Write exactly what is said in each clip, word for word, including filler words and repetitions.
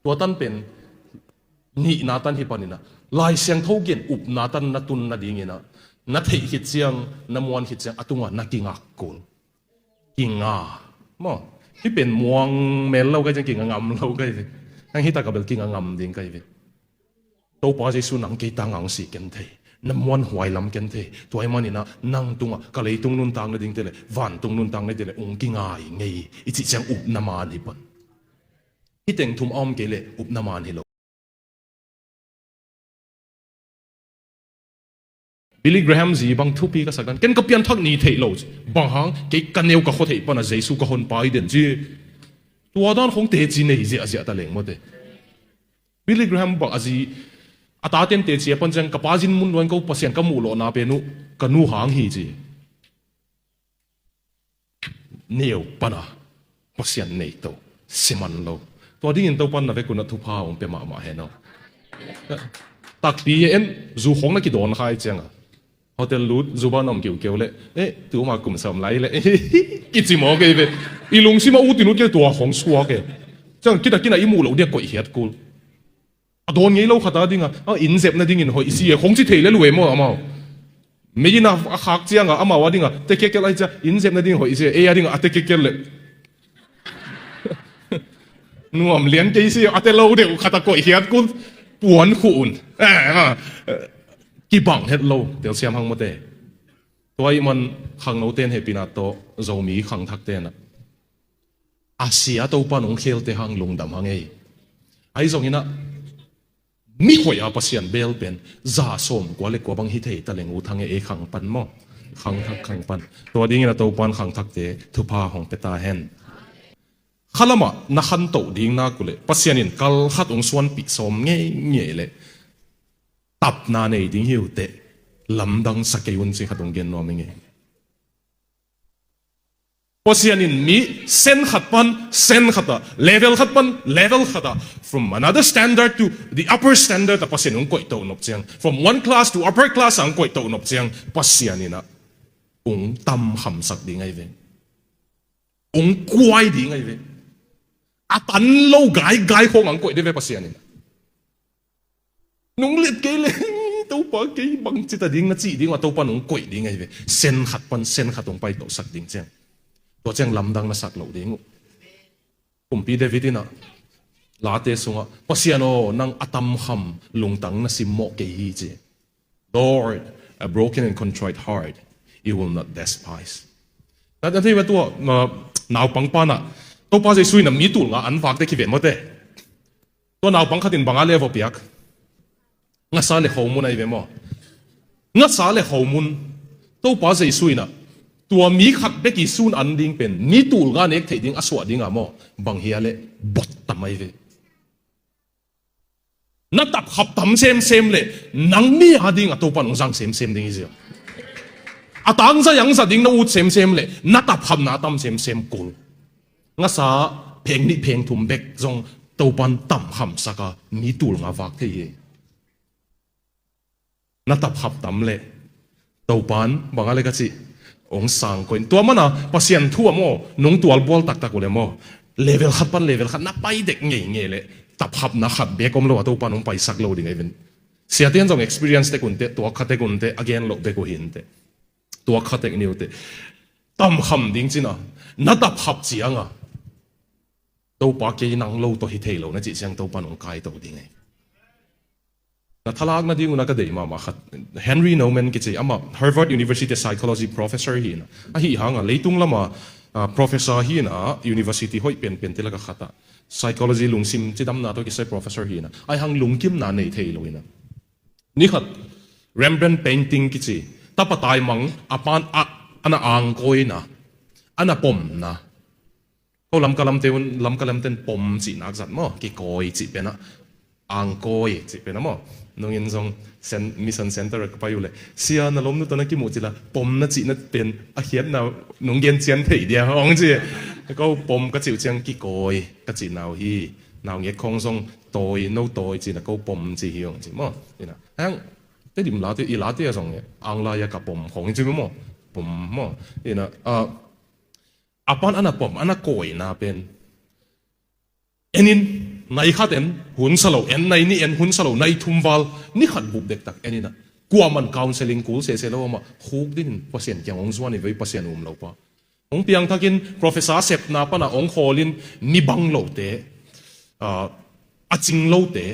Tua tan pen nihna tan hi paninah Lai Siangtho gen upna tan na tun nadinginah na theih khit ciang, na muan khit ciang a tungah na kingak kul. Kinga maw? Hih pen muang mel lo kai ciang kinga ngam lo kai ve. Hang hih takah bel kinga ngam ding kai ve. Topa Jesu nang kei tangah hong si ken thei, na muanhuai lam ken thei. Tua ahih maninah nang tungah ka leitung nuntak nadingte le vantung nuntak nadingte le hong kingai ngei i cih ciang upna man hi pan. Hih teng thum a om kei le upna man hi lo. Billy Graham zi bang thupi ka sak dan ken ka pianthak ni theih lo ci. Bang hang? Kei ka neu ka khua theih pana Jesu ka hon pai den ci. Tua dan khong teci nei ziahziah ta leng mawte. Billy Graham bang a zi a taten teci a pan ciang ka pa zin mun luan ko Pasian ka muh lawhna pen uh ka nu hang hi ci. Neu pana Pasian nei to siman lo. Tua dingin Topan na vekun a thupha hong pia mahmah hen aw. Takpi en zu khong na kidawn khai cianga hotel lut zuba na om kiukeu le eh tuma kum sawm lai le kici maw kei ve. I lungsima utin ut kei tua khong suak e. Ciang kita kina i muh lo dia koih hiat kul. A dawn ngei lo khata dinga a inn zepna dingin hoih si e khong ci thei le lu e maw amau. Mei ina a khak cianga amau a dinga tekekel ai cia inn zepna ding hoih si e ei a dinga a tekekel le nuam lian kei si a te lo deuh khata koih hiat kun puan khu un. Kibang het lo telsiam hang mawte. Tua ih man khangnoten hehpihna tawh Zomi khangthak tenah a sia Topan hong khelte hang lungdam hang ei. Ahi zonginah mi hoih a Pasian beel pen za sawm kua le kua bang hi thei ta leng ut hang ei khang pan maw? Khangthak khang pan. Tua dingin a Topan khangthakte thupha hong pia ta hen. Khalamah na khantoh ding nak uh leh Pasian in kal khat hong suanpih sawm ngeingei leh tapna nei ding hi uh teh lamdang sa kei un ci khat hong gen nuam i ngei. Pasian in mi sen khat pan sen khat ah, level khat pan level khat ah, from another standard to the upper standard ah Pasian hong koihtoh nop ciang, from one class to upper class ah hong koihtoh nop ciang Pasian in ah hong tamkhamsak ding ahi ve. Hong kuai ding ahi ve. A tan lo gaigai khawng hong koih ding ve Pasian in. Nung let kei le Topa kei bangci ta ding na cih ding uh a Topa nung koih ding ahi ve. Sen khat pan sen khat hong paitohsak ding ciang. Tua ciang lamdang na sak loh ding uh. Kumpi David in ah Late sungah Pasian aw nang a tamkham lungtang na simmawh kei hi ci. Lord, a broken and contrite heart you will not despise. Na thei ve tua naupang pan ah Topa Jesu in ah mi tul nga an vakte kiven mawte. Tua naupang khatin banga le va piak. Ngasa le khomun ahi ve maw? Ngasa le khomun. Topa Jesu in ah tua mi khat bek i sun an ding pen mi tul nga nek theih ding a suah ding a maw? Bang hia le bot tam ahi ve. Na tapkhap tam semsem le nang mi a ding a Topan hong zang semsem ding hi zia. A tangza yangza ding na ut semsem le na tapkhap na tam semsem kul. Ngasa pheng nih pheng thum bek zong Topan tamkhamsak a mi tul nga vak thei hi. Na tapkhap tam le Topan banga le ka cih hong sang koin tua mana Pasian thu a maw nong tual bual taktak uh le maw? Level khat pan level khat na pai dek ngeingei le tapkhapna khat bek om lo a Topan hong paisak lo ding ahi ven. Siate in zong experience tek un teh, tuak kha tek un teh, a gen loh bek uh hi in teh. Tuak kha tek ni uh teh. Tamkham ding cina na tapkhap cianga Topa kei nang lo tawh hi thei lo na cih ciang Topan hong kaito ding ahi. Na thalak nading una ka deih mahmah khat Henry Nouwen kici ama Harvard University psychology professor hi ina, ahi hanga leitung lama professor hi ina, university hoih penpen te laka khata psychology lungsim cidamna tawh kisai professor hi ina, ahi hang lungkimna nei thei lo ina. Nikhat Rembrandt painting kici tapa taimang a pan a ana angkawina ana pomna. Ko Lamka lamte un, Lamka lamten pom cih nak zat maw? Kikawi cih pena, angkawi cih pena maw? Nungin zong Mission Center ka pai uh le sia na lomnu tana kimuh cila pom na cih na pen a khiatna nung gen cian thei dia hong ci. Ko pom ka cih uh ciang kikawi ka cih nau hi. Nau ngek khong zong tawi, no tawi cih na ko pom cih hi hong ci maw? Ina hang Tedim late, i late a zong anglai a ka pom khong ci maw? Pom maw? Ina a pan ana pom, ana kawina pen enin Nai khat en hun sa lo, en nai nih en hun sa lo, nai thum val ni khat bup dektak en inah, kuaman counseling kul sese lo amah khuk dinin Pasian kiang hong zuan hi ve, Pasian um lo pa. Hong piangthakin professor sepna pana hong khawlin mi bang lote, ah, a cing lote,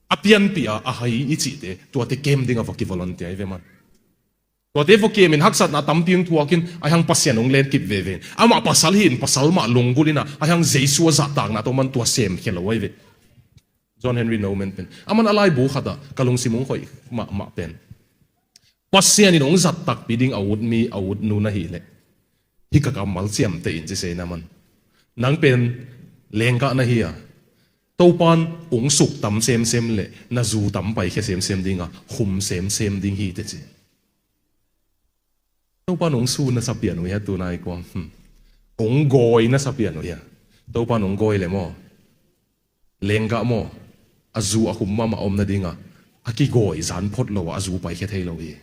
a pianpih a, a hai i cihte, tuate kem ding a va kivolunteer hi ve man. Tuate va kemin haksatna tampi hong thuakin, a hiang Pasian hong lenkip veve. Amah pasal hi in, pasal mah lunggulh inah, a hiang Jesu a zahtakna tawh man tua semkhia lo ahi ve. John Henry Newman pen, aman a laibu khatah ka lungsim hong khoih mahmah pen, Pasian in hong zat takpi ding a ut mi, a ut nu na hih leh, hih ka kammal ciamteh in ci se na man. Nang pen lenggah na hi a, Topan hong suk tam semsem le na zu tam paikhia semsem dinga khum semsem ding hi teh ci. Topan hong su na sa pian uh hia, tu nai kuang? Hmm. Hong gawi na sa pian uh hia? Topan hong gawi le maw? Lenggah maw? A zu a khum mahmah om nadinga a kigawi zan phot lo a, a zu paikhia thei lo hi.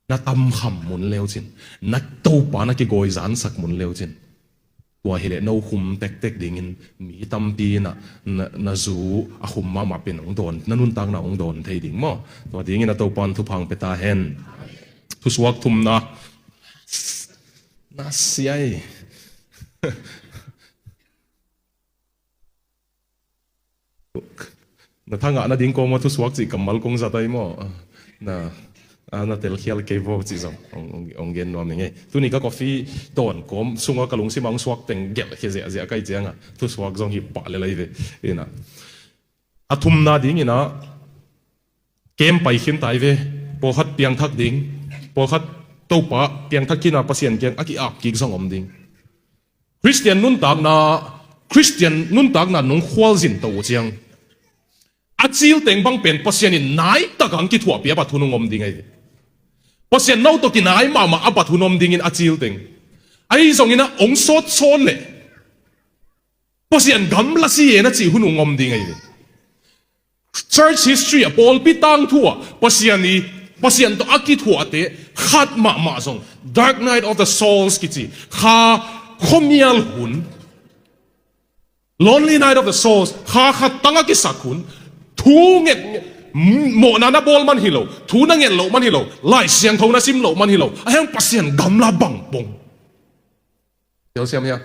Na tamkham mun leu cin, na Topa na kigawi zansak mun leu cin, tua hileh no khum tektek dingin mi tampi na, na, na zu a khum mahmah pen hong dawn, na nuntakna hong dawn thei ding maw? Tua dingin a Topan thupha hong pia ta hen. Thusuak thumna. Na siai. Na thangah na ding kawm a thusuak cih kammal kong zat ai maw? Na, a, na telkhial kei vo cih zong hong, hong, hong gen nuam ing ei. Tuni ka coffee tawn kawm sunga ka lungsim a hong suak teng gelh khia ziahziah kai cianga thusuak zong hi pah lel ai ve. Ina, a thumna dingina kem pai khin tai ve. Pawlkhat piangthak ding, pawlkhat Topa piangthak khina Pasian kiang a ki-ap kik zong om ding. Khristian nuntakna, Khristian nuntakna nong khualzin to uh ciang, a cil teng bang pen Pasian in naitak ang kithuahpih a bat hun hong om ding ahi ve. Pasian no tawh kinai mahmah a bat hun om dingin a cil teng. Ahi zongin a hong sawtsawt leh Pasian gamla si e na cih hun hong om ding ahi ve. Church history ah, pawlpi tangthu ah, Pasian i, Pasian tawh a kithuahte khat mahmah zong, Dark Night of the Souls kici, kha khuamial hun, Lonely Night of the Souls, kha khat tang a kisak hun, thu nget, mawhna na bawl man hi lo, thu na nget loh man hi lo, Lai Siangtho na sim loh man hi lo, a hiang Pasian gamla bang pong. Telsiam hia?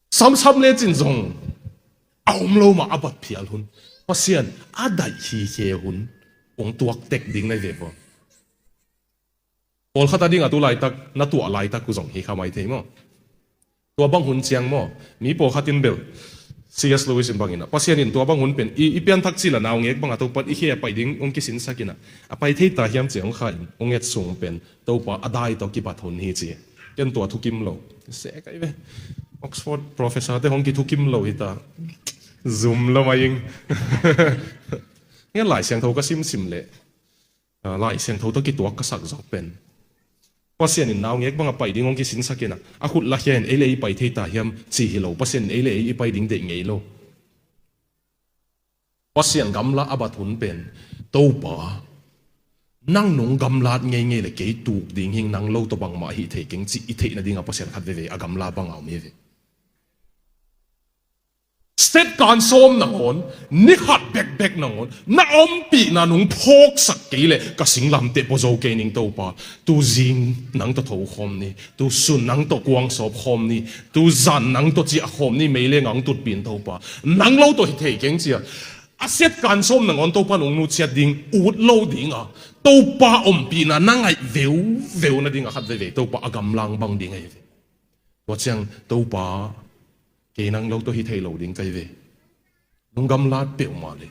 Samsam lecin zong a om lo mah a bat phial hun, Pasian a daih hi khe hun hong tuak tek ding na hi ve vo. Pawlkhat a dingah tu laitak na tuah laitak uh zong hi kha mai thei maw? Tua bang hun ciang maw, mi pawlkhat in bel, C S Lewis in bangin ah, Pasian in tua bang hun pen i, i pianthak cil a naungek bangah Topan i khe a pai ding hong kisinsak in ah, a pai thei ta hiam ci hong kha in hong et sung pen Topa a dai tawh kibat hun hi ci. Ken tua thukim lo. Se kai ve. Oxford professor te hong kithukim lo hi ta. Zum lo mai ing. Ngen Lai Siangtho ka simsim leh, ah, Lai Siangtho tawh kituak ka sak zawk pen, Pasian in naungek bangah pai ding hong kisinsak in ah, a khut lakhia in ei le ei pai thei ta hiam ci hi lo. Pasian in ei le ei i pai ding deih ngei lo. Pasian gamla a bat hun pen, Topa, nang nong gamlat ngeingei le kei tuk ding hing, nang lo tawh bangmah hih thei keng cih i theih nadingah Pasian khat veve a gamla bangah om hi ve. Set kan sawm nangawn, ni khat bekbek nangawn, na ompihna nong phawksak kei le ka singlamteh pua zo kei ning Topa. Tu zing nang tawh tho khawm ni, tu sun nang tawh kuang sawp khawm ni, tu zan nang tawh ciah khawm ni, mei le ngang tutpin Topa. Nang lo tawh hi thei keng cia. A set kan sawm nangawn Topa nong nutsiat ding, ut lo ding a, Topa ompihna na ngaih veuveu nading a khat veve Topa a gamlang bang ding ahi ve. Tua ciang Topa, kei nang lo tawh hi thei lo ding kai ve. Nong gamlat peuhmah le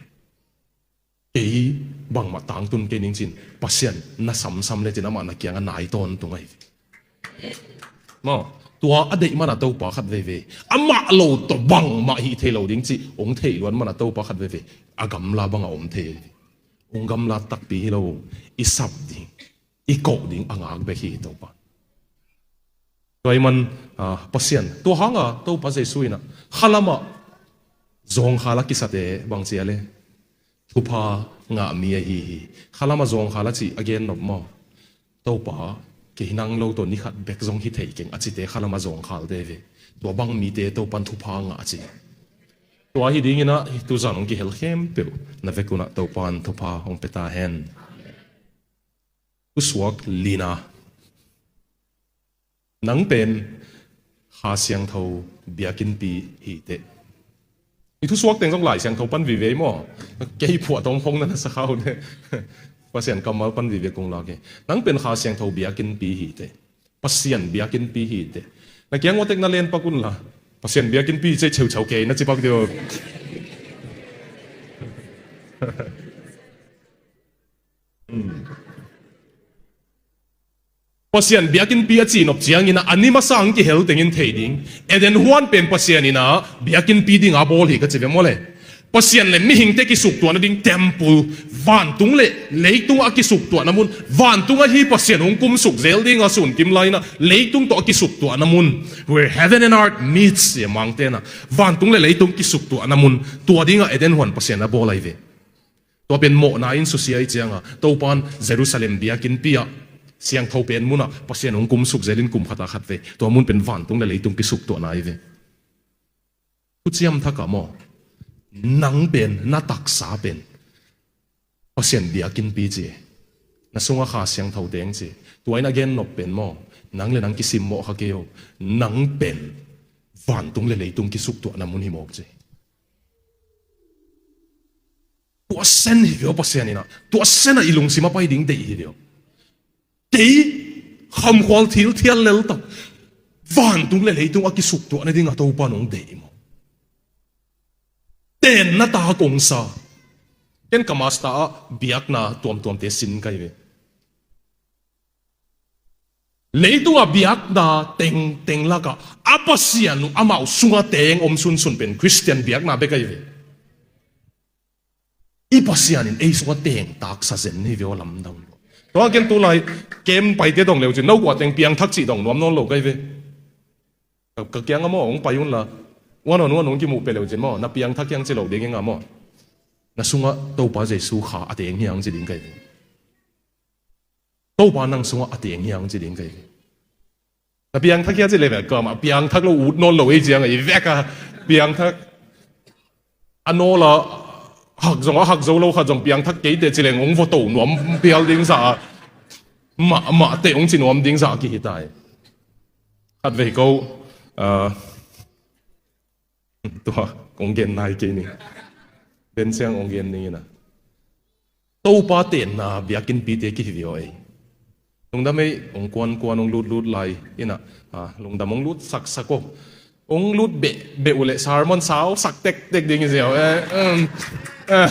kei bangmah tangtun kei ning cin, Pasian na samsam lecin amah na kiangah nai tawntung ahi ve. Maw, tua a deih mana Topa khat veve, amah lo tawh bangmah hih thei lo ding cih hong theih luan mana Topa khat veve a gamla bangah om thei ahi ve. Hong gamlat takpi hi lo, i sap ding, i koh ding a ngak bek hi Topa. Tua ahih man, ah, Pasian, tua hanga Topa Jesu in ah khalamah zawngkhal a kisate bang cia le thupha ngah mi ahi hi. Khalamah zawngkhal a cih a gen nop maw? Topa, kei nang lo tawh ni khat bek zong hi thei keng a cite khalamah zawngkhalte ve. Tua bang mite Topan thupha ngah a ci. Tua hi dingin ah tuzan hong kihel khempeuh na vek un ah Topan thupha hong pia ta hen. Thusuak lina. Nang pen Kha Siangtho biakinnpi hi teh. I thusuak teng zong Lai Siangtho pan vive maw. Kei phuah tawm hong na na sa kha uh teh. Pasian kammal pan vive kong lak hi. Nang pen Kha Siangtho biakinnpi hi teh. Pasian biakinnpi hi teh. Na kiang uatek na len pak un la. Pasian biakinnpi hi teh, cheucheu kei na ci pak dih uh. Pasian biakinnpi a cihnop ciangin ah a ni masa hong kihel tengin thei ding. Eden huan pen Pasian in ah biakinnpi dinga bawl hi ka ci ve maw le. Pasian le mihingte kisuktuahna ding temple, vantung le leitung a kisuktuahna mun, vantung ahi Pasian hong kumsuk zel dinga sun kim lai-in ah leitung tawh a kisuktuahna mun, where heaven and earth meets, a Mangte in ah vantung le leitung kisuktuahna mun, tua dinga Eden huan Pasian a bawl ahi ve. Tua pen mawhna in susia i cianga Topan Jerusalem biakinnpi ah, siangtho pen munah Pasian hong kumsuk zelin kum khatah khat ve. Tua mun pen vantung le leitung kisuktuahna ahi ve. Thuciam Thak ah maw, nang pen na taksa pen Pasian biakinnpi ci. Na sungah Kha Siangtho teng ci. Tua in a gennop pen maw, nang le nang kisimmawh kha kei uh. Nang pen vantung le leitung kisuktuahna mun hi mawk ci. Tua sen hi ve aw Pasian in ah, tua sen ah i lungsim a pai ding deih hi ve aw. Kei khamkhual thil thial lel tak, vantung le leitung a kisuktuahna ding a Topa nong deih maw? Tenna ta kong sa. Ken ka master ah biakna tuamtuamte sin kai ve. Leitunga biakna tengteng lakah a Pasian uh amau sunga teng om sunsun pen Khristian biakna bek ahi ve. I Pasian in ei sunga teng taksa zen hi ve aw lamdang. Tua ken tulai kem paite dong leu cin, no kua teng piangthak cih dong nuam nawn lo kai ve. Ka, ka kianga maw, hong pai unla. One on one hong kimuh pia leu cin maw, na piangthak hiang ci lo ding inga maw. Na sunga Topa Jesu Kha a teng hiang ci ding kai ve. Topa nang sungah a teng hiang ci ding kai. Na piangthak hia ci le ve, ka mah piangthak lo ut nawn lo ei ciang a i vek a piangthak. A nawl a hak zong a hak zo lo khat zong piangthak kei teh ci leng hong va to nuam pial ding sa a. Mah, mah teh hong ci nuam ding sa a kihi tai. Khat vei ko, ah, tua, kong gen nai kei ni. Ben siang kong gen ning ina. Topa tenna biakinnpite kihi viau ei. Lungdam ei, hong kuankuan hong lutlut lai ina. Ah, lungdam hong lut saksak aw. Hong lut beh, beh uh leh sermon sau sak tektek ding hi ziau. Eh, um, eh,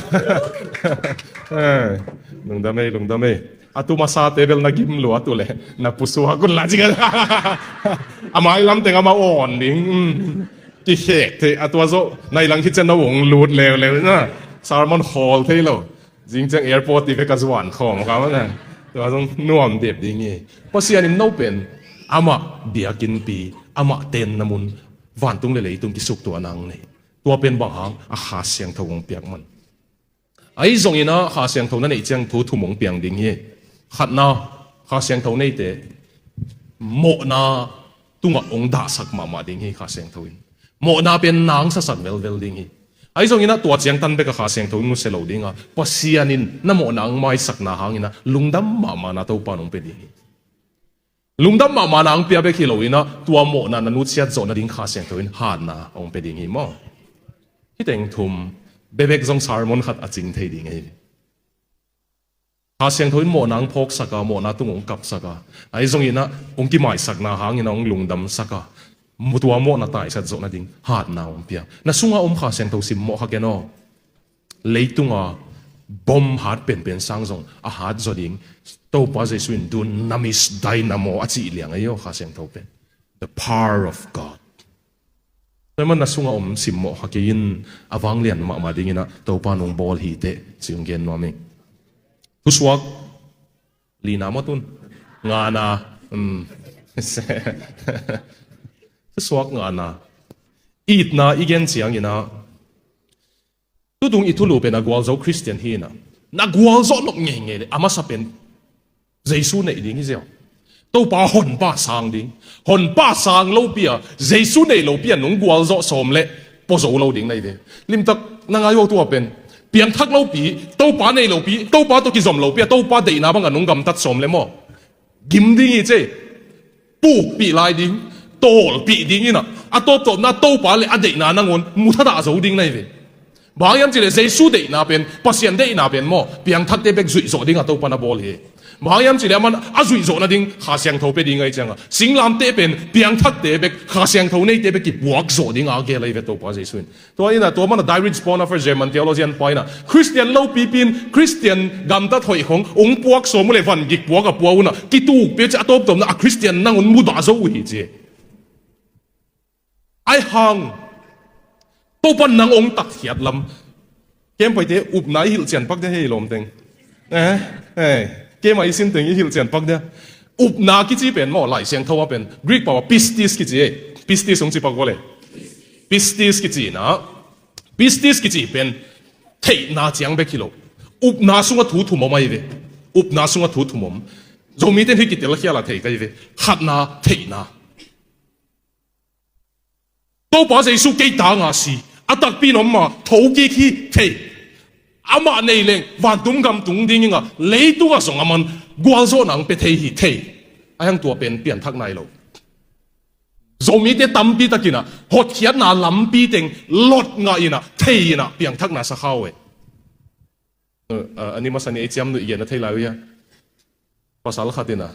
eh. Lungdam ei, lungdam ei. A tu masate bel na gim lua tu leh na pusuak un la cik a. A mailam teng amah awn ding. Um. Kikhek thei a tua zawh nai lang khit ciang no hong lut leuleu na. Sermon khawl thei lo. Zing ciang airport ti vek a zuan khawm ka mana. Tua zong nuam dep ding hi. Pasian in no pen amah biakinnpi, amah tenna mun, vantung le leitung kisuktuahna hong nei. Tua pen bang hang a Kha Siangtho hong piak man. Ahi zongin a Kha Siangtho na neih ciang thu thum hong piang ding hi. Khatna, Kha Siangtho neite mawhna tungah hong dahsak mahmah ding hi Kha Siangtho in. Mawhna pen nang sasak velvel ding hi. Ahi zongin a tua ciangtan bek a Kha Siangtho in nusia lo ding a, Pasian in na mawhna hong maisakna hangin a lungdam mahmahna Topa in hong pia ding hi. Lungdam mahmahna hong pia bek hi lo in a, tua mawhna na nutsiat zawh nading Kha Siangtho in hatna hong pia ding hi maw? Hih teng thum, bebek zong sermon khat a cing thei ding hi. Kha Siangtho in mawhna hong phawksak a, mawhna tung hong kapsak a, ahi zongin a hong kimaisakna hangin a hong lungdamsak a, mu-, tua mawhna taisat zawh nading hatna hong pia. Na sunga om Kha Siangtho simmawh kha ken aw. Leitunga bom hat penpen sang zong a hat zaw ding. Topa Jesu in dunamis dynamo a cih liang ahi aw Kha Siangtho pen. The power of God. Tua man na sunga om simmawh kha kei in a vanglian mahmah dingin a Topa nong bawl hi teh ci hong gen nuam ing. Thusuak lina maw tun. Ngana. Um. Thusuak ngana. Itna i gen ciangin a Tutung i thulu pen a gualzo Khristian hi na. Na gualzawh nop ngeingei le a masa pen Jesu neih ding hi ziau. Topa honpa sang ding. Honpa sang lopi a, Jesu nei lopi a nung gualzawh sawm le pua zo lo ding na hi ve. Limtak na ngai uh tua pen, piangthak lopi, Topa nei lopi, Topa tawh kizom lopi a, Topa deihna bang a nung gamtat sawm le maw, gim ding hi ci. Pukpih lai ding, tawlpih ding in a, a tawptawpna Topa le a deihna nangawn mu thadah zo ding na hi ve. Bang hiam cih leh Jesu deihna pen, Pasian deihna pen maw, piangthakte bek zuih zawh ding a Topa na bawl hi. Bang hiam cih leh aman a zuih zawh nading Kha Siangtho pia ding ahih ciangin, singlamteh pen piangthakte bek, Kha Siangtho neite bek kipuak zawh ding a gel ahi ve Topa Jesu in. Tua in a, tua man a Dietrich Bonhoeffer, German theologian pa in a, Khristian lopipi in, Khristian gamtat hoih khong hong puak sawm uh leh vangik puak a pua un a, kitukpih uh ci a, a tawptawpna a Khristian nangawn mudah zo uh hi ci. Ahih hang, Topa nang hong tatkhiat lam. Kem paite upna i hilh cian pak dia hei lawmteng. Eh, eh, kem a i sin teng i hilh cian pak dia. Upna kici pen maw, Lai Siangtho a pen, Greek pau a pistis kici e. Pistis hong ci pak vua le. Pistis kici na. Pistis kici pen theihna ciang bek hi lo. Upna sungah thu thum om ahi ve. Upna sungah thu thum om. Zomite in hih kitel khial a thei ka hi ve. Khatna, theihna. Topa Jesu kei tanga si, a takpi in om mah, thokik hi, thei. Amah nei leng vantung gam tung ding ing a, leitungah zong aman gualzawhna hong pia thei hi, thei. Ahih hang tua pen pianthakna hi lo. Zomite tampi tak in a, hotkhiatna lampi teng lot ngah in a, thei in a, piangthakna sa kha uh e. Uh, uh, a ni masa ni ei ciamnuih gen a thei lai uh hia. Pasal khat in a,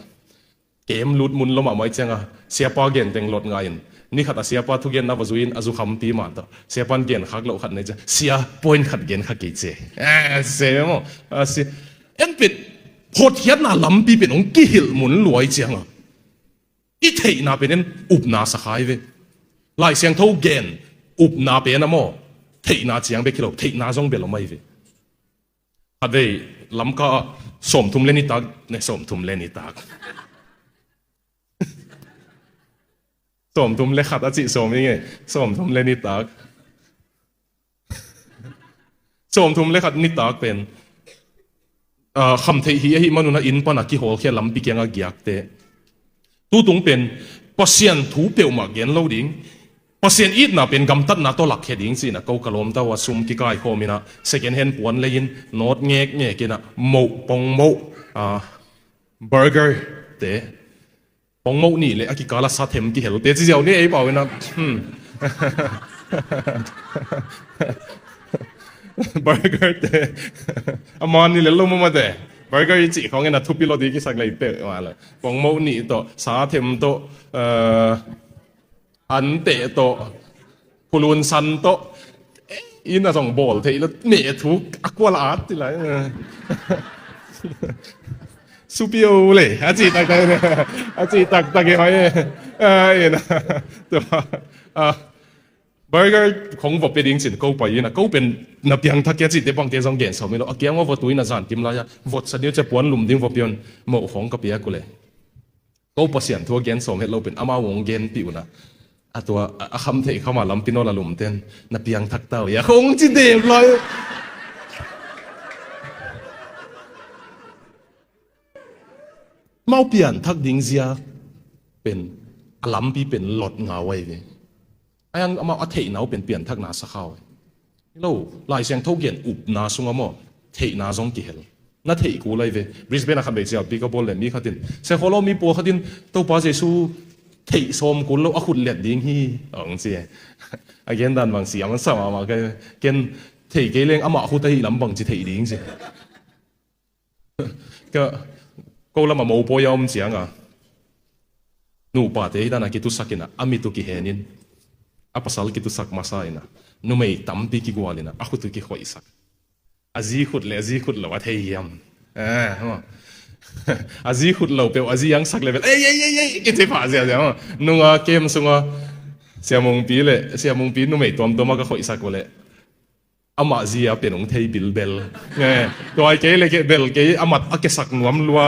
kem lut mun lua mahmah ahih ciangin, siapa gen teng lot ngah in, ni khat a siapa thugenna va zui in a zukhampi mah tawh, siapa in gen khak loh khat nei ciang, sia, point khat gen kha kei ci. Eh, se maw. Ah, si. En pen, hotkhiatna lampi pen hong kihilh mun lua ahih ciangin, i theihna pen in upna sa kha hi ve. Lai Siangtho gen upna pen a maw, theihna ciang bek hi lo, theihna zong bel om ahi ve. Khatvei Lamka ah sawmthum le nitak, ne, sawmthum le nitak. Sawmthum le khat a cih sawm ing e, sawmthum le nitak. Sawmthum le khat nitak pen, ah, khamtheih hi ahih manun a inn pan a kihawlkhia lampi kiangah giakte. Tutung pen Pasian thu peuhmah gen lo ding, Pasian itna pen gamtatna tawh lakkhia ding ci-in a ko ka lawmta uh a sum kikaikhawm in a second hand puan lei in nawt ngekngek in a moh, pongmoh, ah, burger te, pongmoh nih le a kikal a sa them kihelte ci ziau ni ei pau in a, hmm. Burger te. A man ni lel lo mama te. Burger i cih khong in a thupi lo di kisak lei peuh mah le. Pongmoh nih tawh, sa them tawh, eh, anteh tawh, phulun san tawh. Eh, inn a zong bawl theih lo, meh thuk a kual at ti lai. Supio le, a cih taktak, a cih taktak i hoi. Ah, inn a. Tua, ah, burger khong vawp pia ding ci-in ko pai in a, ko pen na piangthak kei a cihte bangte zong gen sawm hi lo. A kiang uh a vawt uh in a zan kim lai-a vawtsa ding uh ci-a puan lum ding vawp pia un, moh khong ka piak uh le. Ko Pasian thu a gen sawm het lo pen amau hong genpih un a, a tua, a, a khamtheih kham a lampi nawl a lumte in na piangthak ta uh hia khong ci dem lai. Amau pianthak ding zia pen, a lampi pen lot ngau ahi ve. Ahih hang amau a theihna uh pen pianthakna sa kha uh hi. Hi lo, Lai Siangtho gen upna sungah maw, theihna zong kihel. Na theih kul ahi ve. Brisbane ah khatvei ciaupi ka bawl leh mi khat in, Sia Khaw Lo, mi pua khat in Topa Jesu theih sawm kul lo, a khut liat ding hi, hong ci. A gen dan bang siam sa mahmah ka, ken thei kei leng amah khut ahih lam bangci thei ding ci. Ka, ko lamah mopawi a om ciangin, nupate hi dan a kitusak in a, a mit uh kihen in, a pasal kitusak masa in a, numei tampi kigual in a, a khut uh kikhoihsak. A zi khut le a zi khut lo a thei hiam? Eh, maw. A zi khut lo peuh a zi ang sak le bel, ei, ei, ei, ei, kici pah ziahziah, maw. Nunga kem sunga Sia Mungpi le, Sia Mungpi numei tuamtuam a ka khoihsak uh leh, amah zi a pen hong thei bilbel. Eh, tuai kei le kei bel kei a mat a kesak nuam lua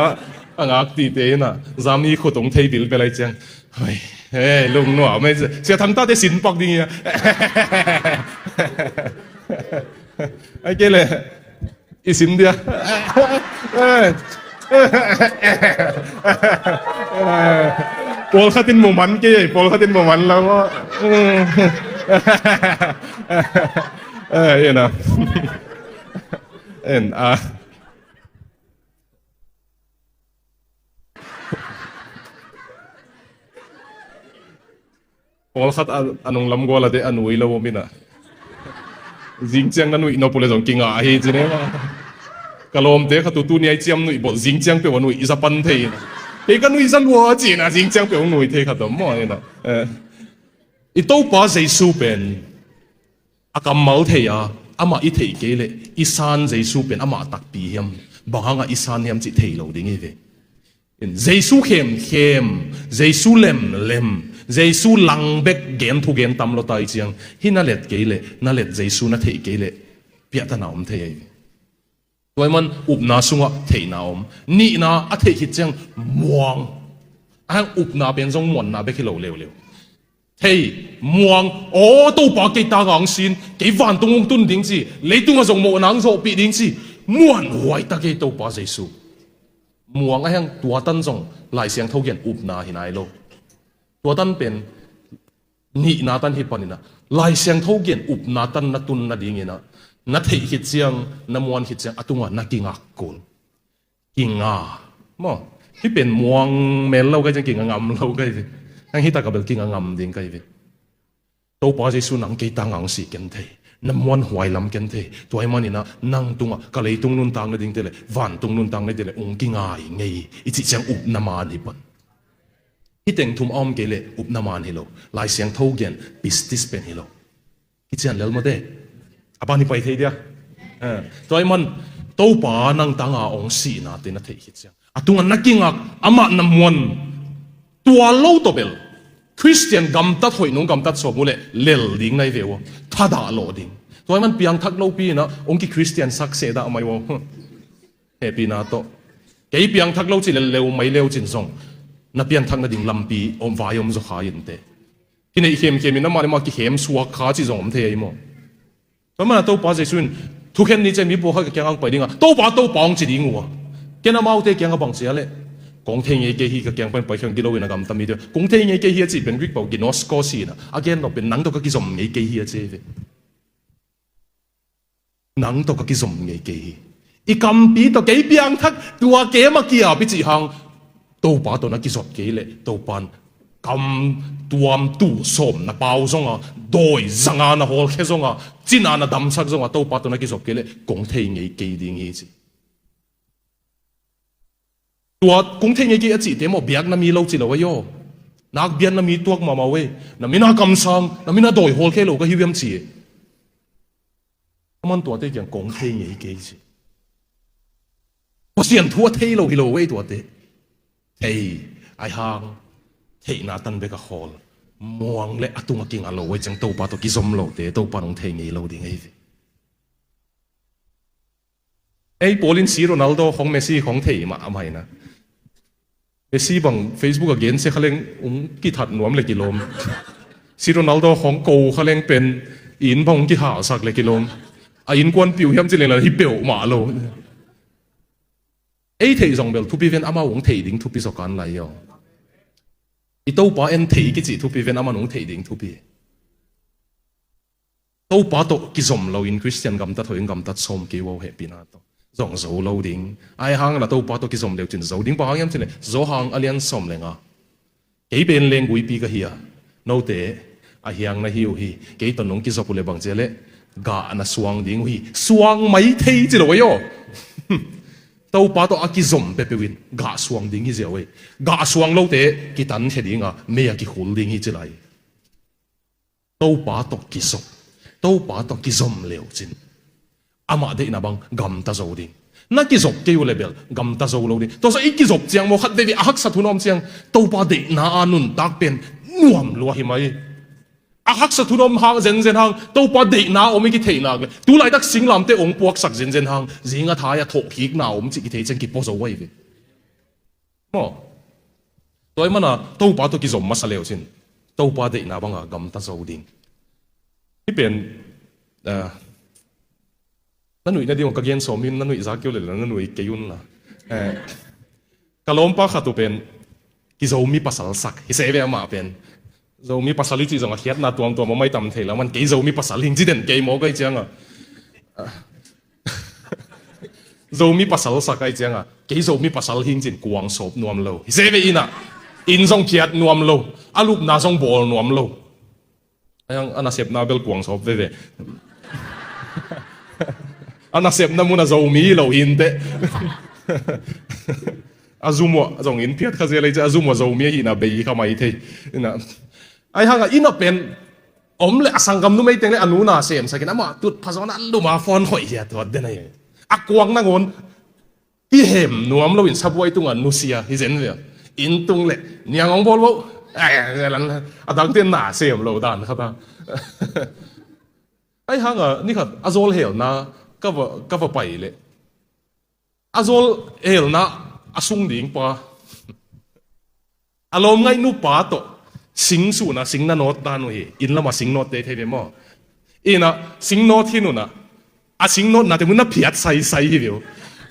a ngak tite in a, zami khut hong thei bilbel ahi ciang. Hoi, eh, lungnuam ei, Sia Thangtate sin pak ding hia. Ai kei le, i sin dia. Eh. Eh, pawlkhat in mu man kei, pawlkhat in mu man lo maw. Eh, you know. En, ah. Pawlkhat a, a nunglam gual a te a nuih lo om inah. Zing ciang na nuih nop uh le zong kingah hi ci ne maw. Ka lawmte khat uh tuni a i ciam nuih bawh zing ciang peuh a nuih i za pan thei inah. Kei ka nuih za lua ci inah zing ciang peuh hong nuih thei khat om maw inah. Eh. I Topa Jesu pen a kammal thei a, amah i theih kei leh i san Jesu pen amah takpi hiam, bang hangah i san hiam cih thei lo ding hi ve. Jesu khemkhem, Jesu lemlem, Jesu lang bek gen thu gen tam lua ta i ciang, hih na let kei leh, na let Jesu na theih kei leh, piahtana om thei ahi. Tua ahih man upna sungah theihna om. Nihna a theih khit ciang muang. A hang upna pen zong muanna bek hi lo leuleu. Thei, muang, aw, Topa kei tangah hong sin, kei vantung hong tun ding ci, leitungah zong mawhna hong zawhpih ding ci, muanhuai ta kei Topa Jesu. Muang a hang tua tan zong Lai Siangtho gen upna hi nai lo. Tua tan pen nihna tan hi paninah Lai Siangtho gen upna tan na tun nadinginah na theih khit ciang, na muan khit ciang a tungah na kingak kul. Kinga. Maw? Hih pen muang mel lo ka hi ciang kinga ngam lo ka hi ve. Hang hih takah bel kinga ngam ding ka hi ve. Topa Jesu nang kei tangah hong si ken thei. Na muanhuai lam ken thei. Tua ahih maninah nang tungah ka leitung nuntak nadingte le vantung nuntak nadingte le hong kingai ngei hi. I cih ciang upna man hi pan. Hih teng thum a om kei leh upna man hi lo. Lai Siangtho gen pistis pen hi lo. Kician lel mawte. A ban hi pai thei dia. Eh, tua ahih man Topa nang tangah hong sihnate na theih khit ciang, a tungah na kingak, amah na muan. Tua lo tawh bel Khristian gamtat hoih nung gamtat sawm uh leh lel ding na hi ve uh a, thadah lawh ding. Tua ahih man piangthak lopi inah hong ki-Khristian sak seh dah mai uh a. Hehpihna tawh. Kei piangthak lo ci lel leu mai leu cin zong na pianthak nading lampi om vai om zaw kha inteh. Kineih khemkhem in amah le amah kikhem suak kha cih zong om thei ahi maw? Tua mana Topa Jesu in thukhen ni ciang mi pawlkhat ka kiangah hong pai dingah Topa, Topa hong ci ding uh a, ken amaute kiangah bang ci a leh, kong thei ngei kei hi, ka kiang pan pai khang gilo in a gamta mite. Kong thei ngei kei hi a cih pen Greek pau ginosko si inah a gen lo pen nang tawh ka kizom ngei kei hi a ci hi ve. Nang tawh ka kizom ngei kei hi. I kampi tawh kei piangthak tua kem a kiap i cih hang Topa tawh na kizop kei leh Topa in kam tuam tuh sawm na pau zonga, dawi zanga na hawlkhia zonga, cina na damsak zonga Topa tawh na kizop kei leh kong thei ngei kei ding hi ci. Tua kong thei ngei kei a cihte maw, biakna mi lo ci lo ahi aw. Nak biakna mi tuak mahmah uh ei. Na mina kamsang, na mina dawi hawlkhia lo ka hi uh hiam ci e. Aman tuate kiang kong thei ngei kei ci. Pasian thu a thei lo hi lo ei tuate. Thei, ahi hang, theihna tan bek a khawl. Muang le a tung a kinga lo ei ciang Topa tawh kizom lote, Topa nong thei ngei lo ding ei ve. Ei pawl in C Ronaldo khong Messi khong thei mahmah hi na. Messi bang Facebook a gensia kha leng ung kithat nuam le kilawm. C Ronaldo khong ko kha leng pen inn bang ung kihalsak le kilawm. A innkuanpih uh hiam ci leng la hi peuhmah lo. Ei theih zong bel thupi ven amau ung theih ding thupi zaw kan lai aw. I Topa en thei kicih thupi ven aman ung theih ding thupi. Topa tawh kizom loin Khristian gamtat hoih in gamtat sawm kei uh a, hehpihna tawh zong zo lo ding. Ahi hang la Topa tawh kizom leu cin zo ding, bang hang hiam cin le Johan a lian sawm le nga. Kei pen lengguipi ka hi a, note a hiang na hi uh hi. Kei tawh nong kizop uh le bang cia le gah na suang ding uh hi. Suang mai thei ci lo ei aw. Topa tawh a kizom peuhpeuh in gah suang ding hi ziau ei. Gah suang lote kitankhia dinga mei a kikhul ding hi ci lai. Topa tawh kizop, Topa tawh kizom leu cin amah deihna bang gamta zo ding. Na kizop kei uh le bel gamta zo lo ding. Tua sa i kizop ciang maw khat veve a haksat hun a om ciang Topa deihna a nuntak pen nuam lua hi mai. A haksat hun a om hang zenzen hang Topa deihna a om i kitheihna le tu laitak singlamte ong puaksak zenzen hang zing a thai a thawhkikna a om cih kithei ciang kipua zo ahi ve. Maw? Tua i mana Topa tawh kizom masa leu cin Topa deihna banga gamta zo ding. Hi pen, ah, na nuih na ding ka gen sawm in na nuih za keu le la na nuih kei un la. Eh, ka lawmpa khat uh pen Kizomi pasal sak hi se ve amah pen. Zomi pasal hi cih zong a khiatna tuamtuam a mai tam thei lo man, kei Zomi pasal hing ci den kei maw kai cianga. Zomi pasal sak ai cianga kei Zomi pasal hing cin kuang sawp nuam lo hi se ve. Ina inn zong phiat nuam lo, a lupna zong bawl nuam lo. Ayang a nasepna bel kuang sawp veve. A nasepna mun a Zomi lo hinte. A zumuah zong in phiat kha zel ei ci a, zumuah Zomi ahina bei kha mai thei. Ina ai hanga ina pen om le a sanggam numei teng le a nuna semsakin amah tut phazawn a luma phone khoih hiat huat den ai. A kuang nangawn kihem nuam loin sabuai tunga nusia hi zen ve. Inn tung le niang hong bawl bo. Ai, a dangte na sem lo dan kha ta. Ai hanga nikhat a zawl helna ka va, ka va pai le a zawl helna a sung ding pa a lawm ngaihnu pa tawh sing suhna sing na nawt dan uh hi. Inn lama sing nawt te thei ve maw? Ina sing nawt hi nuna a sing nawtna te mun na phiat saisai hi ve uh.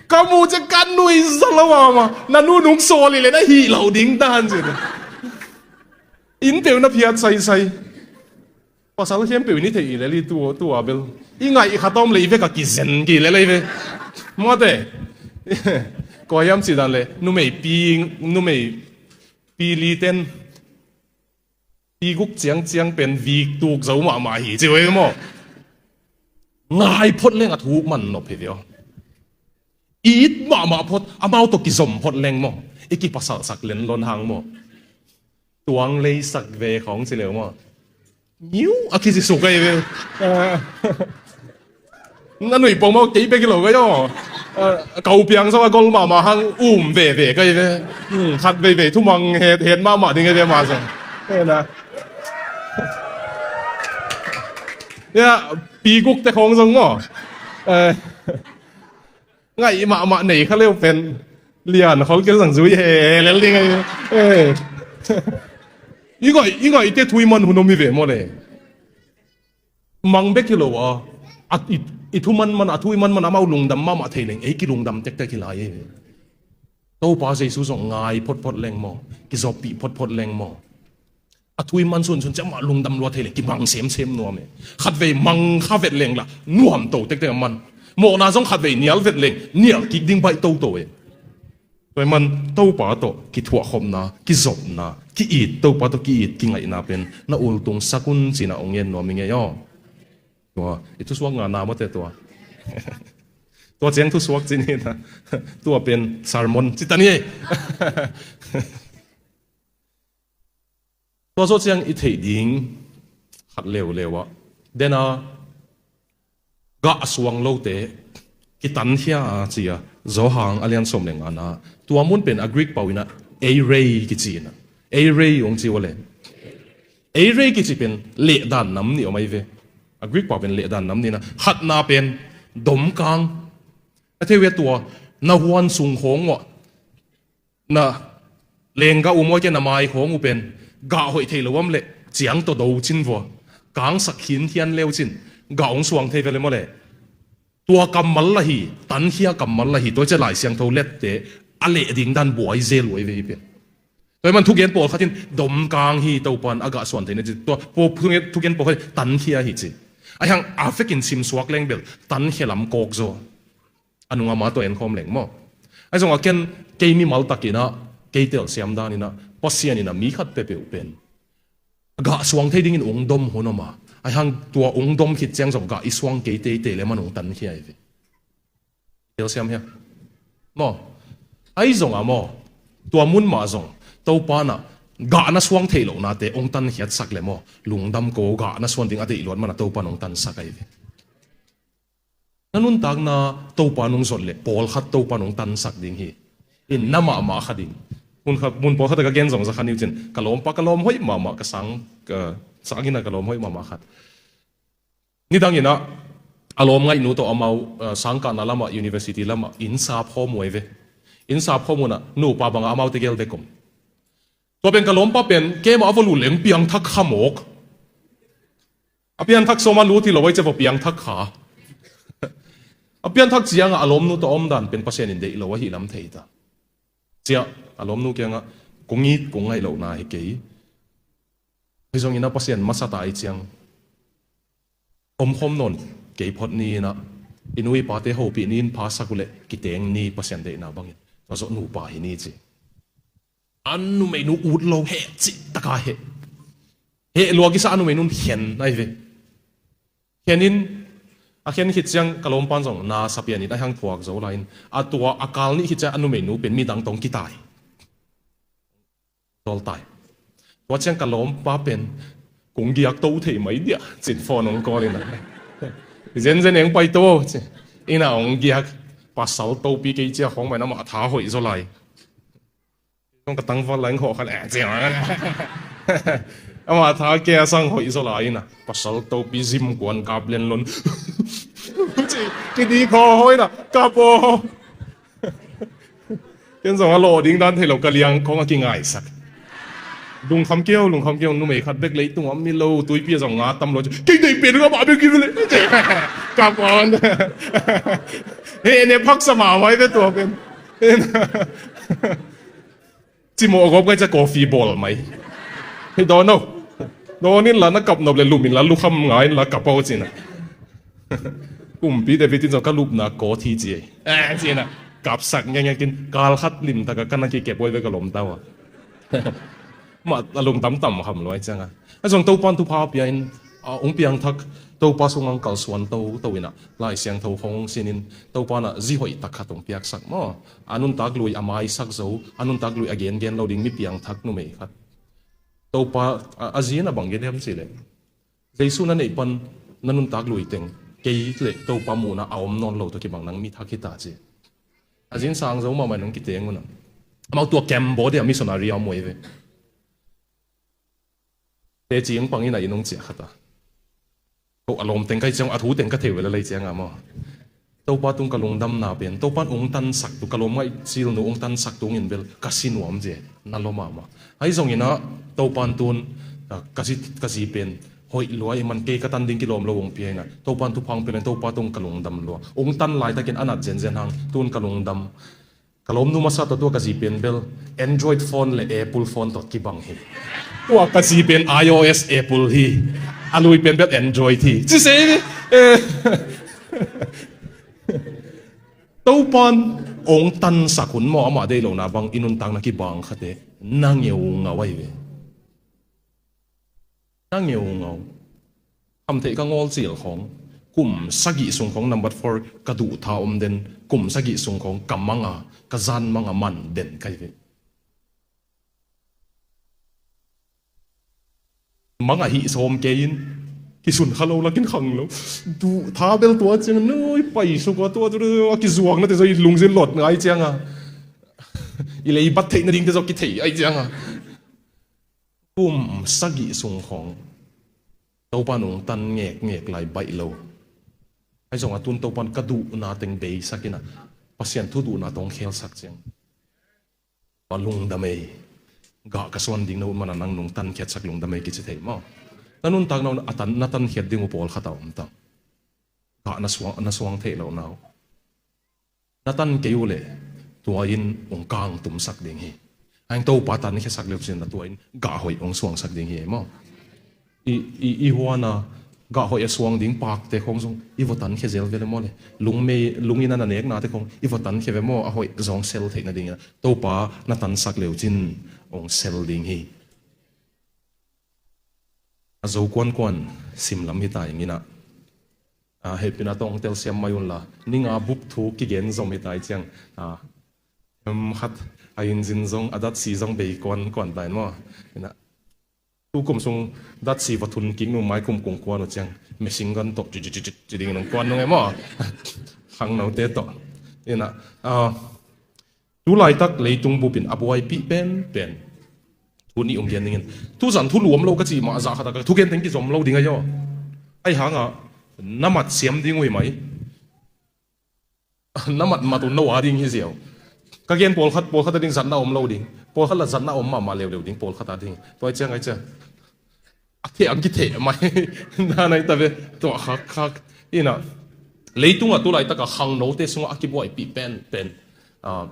Ka mu cia ka nui za lo ama na nu nung sawl hi le na hih lo ding dan cia. Inn peuh na phiat saisai. Pasal khempeuh in i theih i lel i tu, tu a bel i ngaih i khat om le i vek a kizen ki lel ei ve. Mawte kua hiam cih dan le numei pi, numei pi li ten pi guk ciangciang pen vik tuk zo mahmah hi ci ve maw? Ngai phot leng a thuk man nop hi ve aw. It mahmah phot amau tawh kizom phot leng maw? I kipasalsak len lon hang maw? Tuang leisak ve khawng ci leu maw? Niu a kici suk ei ve. Na nui pong maw kei bek hi lo ve aw. Kau piang zong a gol mahmah hang um veve kai ve. Khat veivei thumang het het mahmah ding ei ve mah zong. Ya pi guk te khawng zong maw? Ngaih mahmah nei kha leu pen lian khol kei zang zui he lel ding ai. I ngaih, i ngaihte thu i man hun om hi ve maw le? Mang bek hi lo a, i thu man man a, thu i man man amau lungdam mahmah thei leng ei kilungdam tektek hi lai ei ve. Topa Jesu zong ngai photphot leng maw, kizoppih photphot leng maw? A thu i man sunsun ciah mah lungdam lua thei le kibang semsem nuam e. Khatvei mang kha vet leng la nuam to tektek a man. Mawhna zong khatvei nial vet leng nial kik ding baih toto e. Tua i man Topa tawh kithuahkhopna, kizopna, ki-it, Topa tawh ki-it kingaihna pen na ultung sak un cina ong ngen nuam i ngei aw. Tua i thusuak ngana mawte tua. Tua ciang thusuak cini na tua pen sermon cita ni ei. Tua zawh ciang i theih ding khat leuleu ah dena gah suang lote kitankhia a ci a Johan a lian sawm le ngana tua mun pen a Greek pau inah eirei kici inah eirei ong ci ua le eirei kici pen lehdan nam nih om ai ve. A Greek pau pen lehdan nam nih inah khatna pen domkang a thei ve tua na huan sung khawng uah na lenggah um awi ke na mai khawng uh pen gah hoih thei lo am leh ciang tawh do cin vua kangsak khinkhian leu cin gah hong suang thei ve le maw le? Tua kammal la hi, tankhia kammal la hi, tua i cia Lai Siangtho lette a leh ding dan buai zel uh ei ve hi pen. Tua i man thugen pawlkhat in domkang hi Topan a gah suan thei na ci tua thugen pawlkhat in tankhia hi ci. Ahi hang a vekin simsuak leng bel tankhia lam kawk zaw. A nung ama tawh enkhawm leng maw? Ahi zongah ken kei mimal takinah kei telsiam daninah Pasian inah mi khat peuhpeuh pen gah suang thei dingin ung dom hun om a, ahi hang tua ung dom khit ciang zong gah i suang kei teitei le man ung tankhia i ve. Telsiam hia? Maw? Ahi zongah maw? Tua mun mah zong Topa nah gah na suang theih lohnate ung tankhiatsak le maw? Lungdam ko gah na suan ding a deih luat manah Topa nung tansak a i ve. Na nuntakna Topa nung zot le pawlkhat Topa nung tansak ding hi. In na mahmah kha ding. Mun khat, mun pawlkhat a ka gen zong za kha niu cin ka lawmpa ka lawm hoih mahmah ka sang, ka sang inah ka lawm hoih mahmah khat. Nidang inah a lawm ngaihnu tawh amau, eh, sangkahna lamah university lamah inn sap khawm uh ei ve. Inn sap khawm unah nupa bangah amaute gel bek om. Tua pen ka lawmpa pen keimah a va lut leng piangthak kha mawk. A pianthak sawma lut hi lo ai cia va piangthak kha. A pianthak ciangah a lawmnu tawh a omdan pen Pasian in deih lo ahi lam thei ta. Ciah a lawmnu kiangah Kong it, kong ngaih lohna hi kei. Hi zongin a Pasian masa ta i ciang omkhawm nawn kei phot ni in a, i nu i pate hopih ni in phasak uh leh kiteng ni Pasian deihna bangin. Tua zawh nupa hi ni ci. A numeinu ut lo heh cih taka heh. Heh lua kisa a numeinu in khen ahi ve. Khen in, a khen khit ciang ka lawmpan zong na sa pian in a hang thuak zo lai in. A tua a kal nih khit ciang a numeinu pen midang tawh kitai. Zol tai. Tua ciang ka lawmpa pen, kong giak to thei mai dia, cin phone hong call in a. Zenzen eng pai to, ci. In a hong giak, pasal topi kei cia khong mai na mah tha hoih zaw lai. Kong ka tangval lai hong hawh kha le, ci. Amah tha kei a sang hoih zaw lai in a. Pasal topi zim kuan kap len lon. Ci, kidi kho hoih na, kap aw. Ken zong a lawh ding dan thei lo ka liang khong a kingaisak. Lungkham kei o, lungkham kei o, numei khat bek leitung a om mi lo, tuipi a zong nga tam lo, kei deih pen ka mah bek ki vele. Kap on. He, ne phaksa mahmah hi ve tua pen. Cimawh gawp kai cia coffee bawl mai. Hei dawn o. Dawn in la na kap nop le lum in la lukham ngai in la kap o cina. Kumpi David in zong ka lupna kawt hi ci ei. Eh, cina. Kapsak ngengeng tin kal khat limtaka ka na kikep oi ve ka lom tau a. Mah a lungdam tam kham luai cianga. A zong Topan thupha pia in, a, hong piangthak Topa sungah kalsuan toto in a, Lai Siangtho khong sinin Topa in a zi hoih tak khat hong piaksak maw. A nuntak lui a maisak zo, a nuntak lui a gengen lo ding mi piangthak numei khat. Topa, a, a zi in a bang gen hiam cih leh, Jesu na neih pan na nuntak lui teng kei le Topa muhna a om nawn lo tawh kibang nang mi thak hi ta ci. A zi in sang zo mahmah in hong kiteng un a. Amau tua Cambodia missionary a om uh hi ve. Teci hong pang in a inn hong ciah khat a. Ko a lawm teng ka hih ciang, a thu teng ka thei uh lel a lei cianga maw. Topa tung ka lungdamna pen, Topan hong tansak tu, ka lawm ngaih cilnu hong tansak tungin bel ka si nuam cia, na lua mahmah. Ahi zongin a, Topan tun, a, ka zi, ka zi pen hoih lua ahih man kei ka tan ding kilawm lo hong pia in a. Topan thupha hong pia in, Topa tung ka lungdam lua. Hong tan laitakin a nat zenzen hang, tun ka lungdam. Ka lawmnu masa tawh tua ka zi pen bel Android phone le Apple phone tawh kibang hi. Tua ka zi pen iOS Apple hi. A lui pen bel Android hi. Ci se hi. Eh. Topan hong tansak hun maw, amah deih lohna bang i nuntakna kibang khate na ngeungau ahi ve. Na ngeungau. Khamtheih ka ngawl cil khawng, kum sagih sung khawng number four ka duhtha om den, kum sagih sung khawng ka manga, ka zan manga man den ka hi ve. Manga hih sawm kei in, kisun kha lo lakin khang lo. Duhtha bel tua ciang nui pai suk a tua, tua, tua, a kizuak na te zaw i lungzin lot ngai cianga. I lei bat theih nading te zaw kithei ai cianga. Kum sagih sung khawng Topan hong tan ngekngek lai baih lo. Ahi zongah tun Topan ka duhna teng beisak in a, Pasian thu duhna tawh hong khelsak ciang, pa lungdam ei. Gah ka suan ding na ut mana nang nong tankhiatsak lungdam ei kici thei maw. Na nuntakna uh a tan, na tankhiat ding uh pawlkhat a om ta. Gah na suang, na suang theih lohna uh. Na tan kei uh leh tua in hong kangtumsak ding hi. Ahi hang Topa tankhiasak leu cin na tua in gah hoih hong suangsak ding hi maw. I, i, i huana gah hoih a suang ding pakte khawng zong i va tankhia zel ve le maw le. Lungmei, lungin a na neknate khawng i va tankhia ve maw, a hoih zawng sel theih nadingin a Topa na tansak leu cin hong sel ding hi. A zo kuankuan simlam hi ta ing in a. A, hehpihna tawh hong telsiam mai unla, ninga bup thu kigen zom hi ta i ciang, a, em khat a inzin zong, a datsi zong bei kuankuan ta in maw. In a, tu kum sung datsi va thun kik nu mai kum kong kuan uh ciang, machine gun tawh ci, ci, ci, ci, ci dingin hong kuan nung e maw. Khangnote tawh. In a, a, tu laitak leitung bupin a buaipih penpen thu nih hong gen dingin. Tuzan thu luam lo ka cih mah zah khat a ka thugen teng kizom lo ding a hi aw. Ahi hangah na mat siam ding uh hi mai. Na mat mat un lo a ding hi ziau. Ka gen pawlkhat, pawlkhat a ding zatna om lo ding. Pawlkhat la zatna om mahmah leuleu ding, pawlkhat a ding. Tua ciang ai ciang a theh ang kitheh mai. Na nai ta ve, tua khak khak. Ina, leitungah tu laitaka khangnote sungah a kibuaipih penpen. Ah,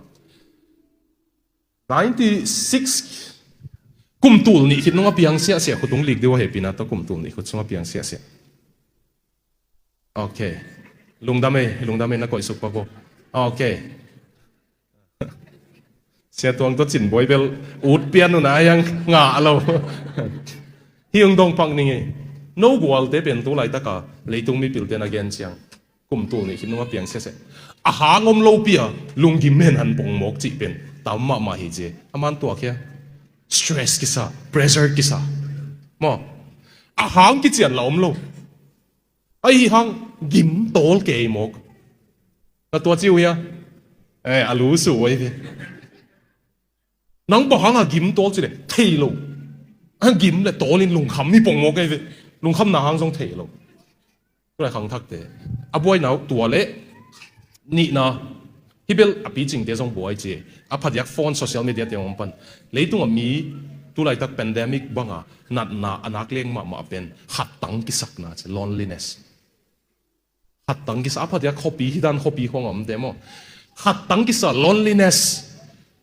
ninety six, Kum tul nih khit nung a piang siahsiah, khut ung lik deuh a hehpihna tawh kum tul nih khit sung a piang siahsiah. Ok. Lungdam ei, lungdam ei, na koihsuk pak uh. Ok. Sia Tuang tawh Cin Bawi bel ut pian uh na hiang ngah lo. Hih hong dong pak ning ei. No gualte pen tu laitaka leitung mipilte na gen ciang kum tul nih khit nung a piang siahsiah, a hang om lopi a lunggim hen han pongmawk cih pen tam mahmah hi ci. A man tuak hia? Stress kisa, pressure kisa. Maw, a hang kician la om lo. Ahi hang gim tawl kei mawk. Na tua ci uh hia? Eh, a lu su uh ahi ve. Nang bang hang a gim tawl ci le thei lo. A gim le tawlin lungkham hi pongmawk ahi ve. Lungkhamna hang zong thei lo. Tulai khangthakte a buaina uh tua le nihna, hih bel a picingte zong buai ci. A phadiak phone, social media te hong pan. Leitung a mi tulaitak pandemic banga natna a nak leng mahmah pen khattang kisakna ci, loneliness. Khattang kisa, a phadiak khuapi, hih dan khuapi khong a omte maw. Khattang kisa, loneliness.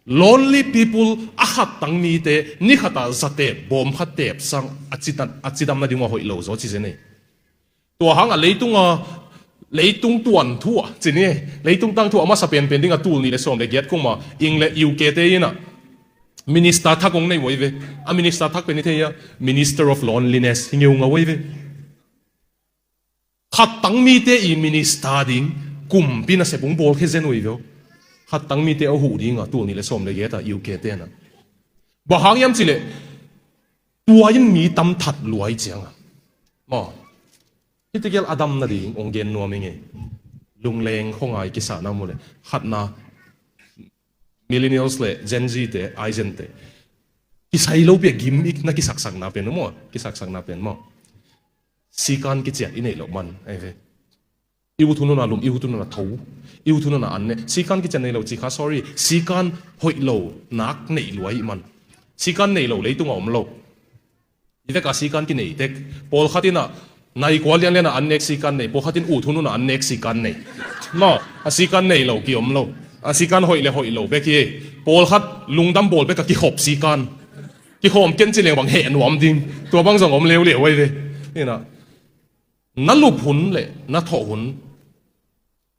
Lonely people, a khattang mite ni khata zatep, bawm khat tep sang a cidam, a cidam nading uh a hoih lo zaw ci zen ei. Tua hang a leitung a, leitung tuan thu a ci ni ei, leitung tang thu a masa penpen ding a tul nih le sawm le giat kum a Eng le U K te in a minister thak hong nei uh ahi ve. A minister thak pen i thei a, Minister of Loneliness hi ngeungau ahi ve. Khattang mite i minister ding kumpi nasep hong bawlkhia zen uh hi ve uh. Khattang mite a huh ding a tul nih le sawm le giat a U K te in a. Bang hang hiam ci le tua in mi tam that lua hi ciang a. Maw. Hih tegel a dam nading hong gen nuam ing ei. Lungleng khuangai kisa na mu le. Khatna, millennials le Gen Z te, iGen te. Kisai lopi a gim i na kisaksakna pen maw. Kisaksakna pen maw. Sikan kician i neih loh man ahi ve. I ut hun hun a lum, i ut hun hun a tho. I ut hun hun a an ne. Sikan kician nei lo ci kha, sorry. Sikan hoih lo nak neih lua ahih man. Sikan nei lo leitung a om lo. I vek a sikan kinei tek. Pawlkhat in a nai kua lianlian a an nek sikan nei. Pawlkhat in ut hun hun a an nek sikan nei. Maw, a sikan nei lo ki om lo. A sikan hoih le hoih lo bek hi. Pawlkhat lungdam bawl bek a kikhop sikan. Kikhawm ken ci leng bang heh nuam ding. Tua bang zong om leuleu ahi ve. Ina. Na lup hun le na thawh hun.